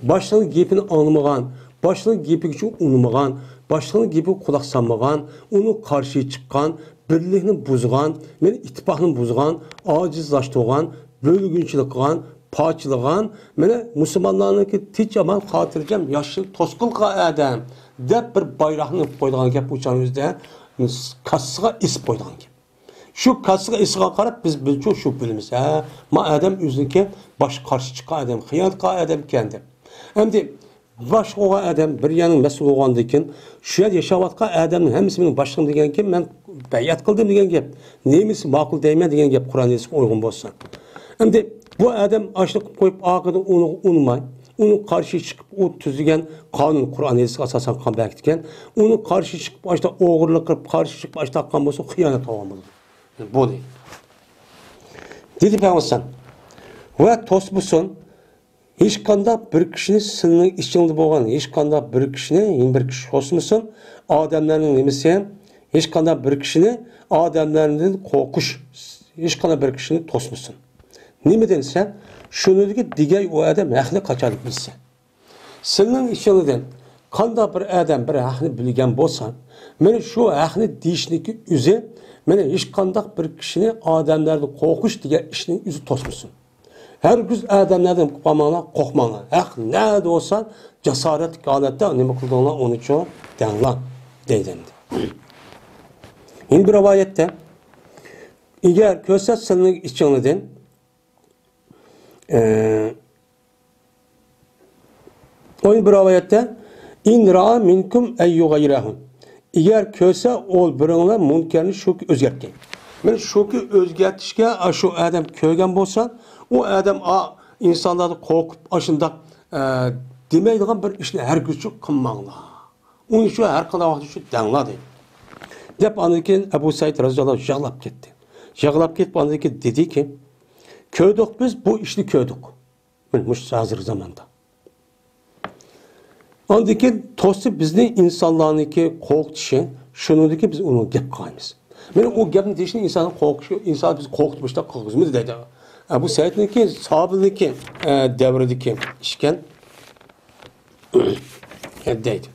باشقىنىڭ گېپىنى ئاڭلىمىغان، باشقىنىڭ گېپىگە ئۇنىمىغان، باشقىنىڭ گېپىگە قۇلاق سالمىغان، ئۇنىڭ قارشى چىققان، بىرلىكنى بۇزغان، مانا ئىتتىپاقنى بۇزغان، ئاجىزلاشتۇرغان، بۆلگۈنچىلىك قىلغان، پارچىلىغان، مانا مۇسۇلمانلارنىڭكى تىنچ ئامان خاتىرجەم ياشىشىنى توسقۇن قىلغان ئادەم دەپ بىر بايراقنى ئېلىپ قويىدىغان گەپ ئۇ چاغنىڭ ئۆزىدە كاسسىغا ئېسىپ قويىدىغان گەپ. شۇ كاسسىغا ئېسىغان قاراپ بىز بىلچۇ شۇ بىلىمىز. ھە، ما ئادەم ئۆزىنىڭكى باشقا قارشى چىققان ئادەم، خىيانەت قىلغان ئادەم ئىكەن دەپ. ئەمدى باشلىق بولغان ئادەم بىر يەرنىڭ مەسئۇلى بولغاندىن كېيىن، شۇ يەردە ياشاۋاتقان ئادەمنىڭ ھەممىسى مېنىڭ باشلىقىم دېگەنكىن، مەن بەيئەت قىلدىم دېگەن گەپ. نېمىسى ماقۇل دەيمەن دېگەن گەپ قۇرئان ھەدىسكە ئۇيغۇن بولسا. ئەمدى بۇ ئادەم ئاشۇنى قىلىپ قويۇپ، ئارقىدىن ئۇنىڭغا ئۇنىماي، ئۇنىڭ قارشى چىقىپ، ئۇ تۈزگەن قانۇن قۇرئان ھەدىسكە ئاساسەن قىلغان بەرگەن ئىكەن، ئۇنىڭ قارشى چىقىپ، ئاشۇنداق ئوغرىلىق قىلىپ، قارشى چىقىپ، ئاشۇنداق قىلغان بولسا، خىيانەت قىلغان بولىدۇ. بۇ دېدى. دېدى پەيغەمبەر. ۋە توسمىسۇن. ھېچقانداق بىر كىشىنى سىلىنىڭ ئىچىڭدە بولغان ھېچقانداق بىر كىشىنى يەنە بىر كىشى توسمىسۇن. ئادەملەرنىڭ نېمىسى؟ ھېچقانداق بىر كىشىنى ئادەملەردىن قورقۇش، ھېچقانداق بىر كىشىنى توسمىسۇن. نېمە دېسە، شۇنىڭدىكى دېگەي ئۇ ئادەم ھەقنى قاچان بىلسە. سىلىنىڭ ئىچىڭدىن قانداق بىر ئادەم بىر ھەقنى بىلگەن بولسا، مانا شۇ ھەقنى دېيىشنىڭكى ئۆزى، مانا ھېچقانداق بىر كىشىنى ئادەملەردىن قورقۇش دېگەن ئىشنىڭ ئۆزى توسمىسۇن. ھەرگىز ئادەملەردىن قورقماڭلار، قورقماڭلار. ھەق نەدە بولسا، جاسارەتلىك ھالەتتە نېمە قىلدىڭلار، ئۇنىچۇ دەڭلار، دەيدۇ ئەمدى. يەنە بىر رىۋايەتتە، ئەگەر كۆرسە سىلىنىڭ ئىچىڭلاردىن، ئە، يەنە بىر رىۋايەتتە، «ئىن رائا مىنكۇم ئەن يۇغەييىرەھۇ.» ئەگەر كۆرسە، ئۇ بىرىڭلار مۇنكەرنى شۇكى ئۆزگەرتكەن. مانا شۇكى ئۆزگەرتىشكە ئاشۇ ئادەم كۆرگەن بولسا، ئۇ ئادەم ئا-، ئىنسانلارنى قورقۇپ، ئاشۇنداق، ئە، دېمەيدىغان بىر ئىشنى ھەرگىزچۇ قىلماڭلار. ئۇنى شۇ ھەر قانداق ۋاقىتتا شۇ دەڭلار دەيدۇ. دەپ ئاندىن كېيىن ئەبۇ سەئىد رەزىياللاھۇ يىغلاپ كەتتى. يىغلاپ كېتىپ ئاندىن كېيىن دېدىكى، «كۆردۇق بىز، بۇ ئىشنى كۆردۇق.» مانا مۇشۇ ھازىرقى زاماندا. ئاندىن كېيىن توسسا بىزنى ئىنسانلارنىڭكى قورقۇتۇشى، شۇنىڭدىكى بىز ئۇنىڭ گەپ قىلمايمىز. مانا ئۇ گەپنى دېيىشنى ئىنساننىڭ قورقۇشى، ئىنسان بىز قورقۇتۇپ مۇشۇنداق قىلغۇزمىدى دەيدۇ. ئەبۇ سەئىدنىڭكى، ساھابىنىڭكى، ئە، دەۋرىدىكى ئىشكەن. دەيدۇ.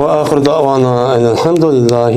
وآخر دعوانا أن الحمد لله.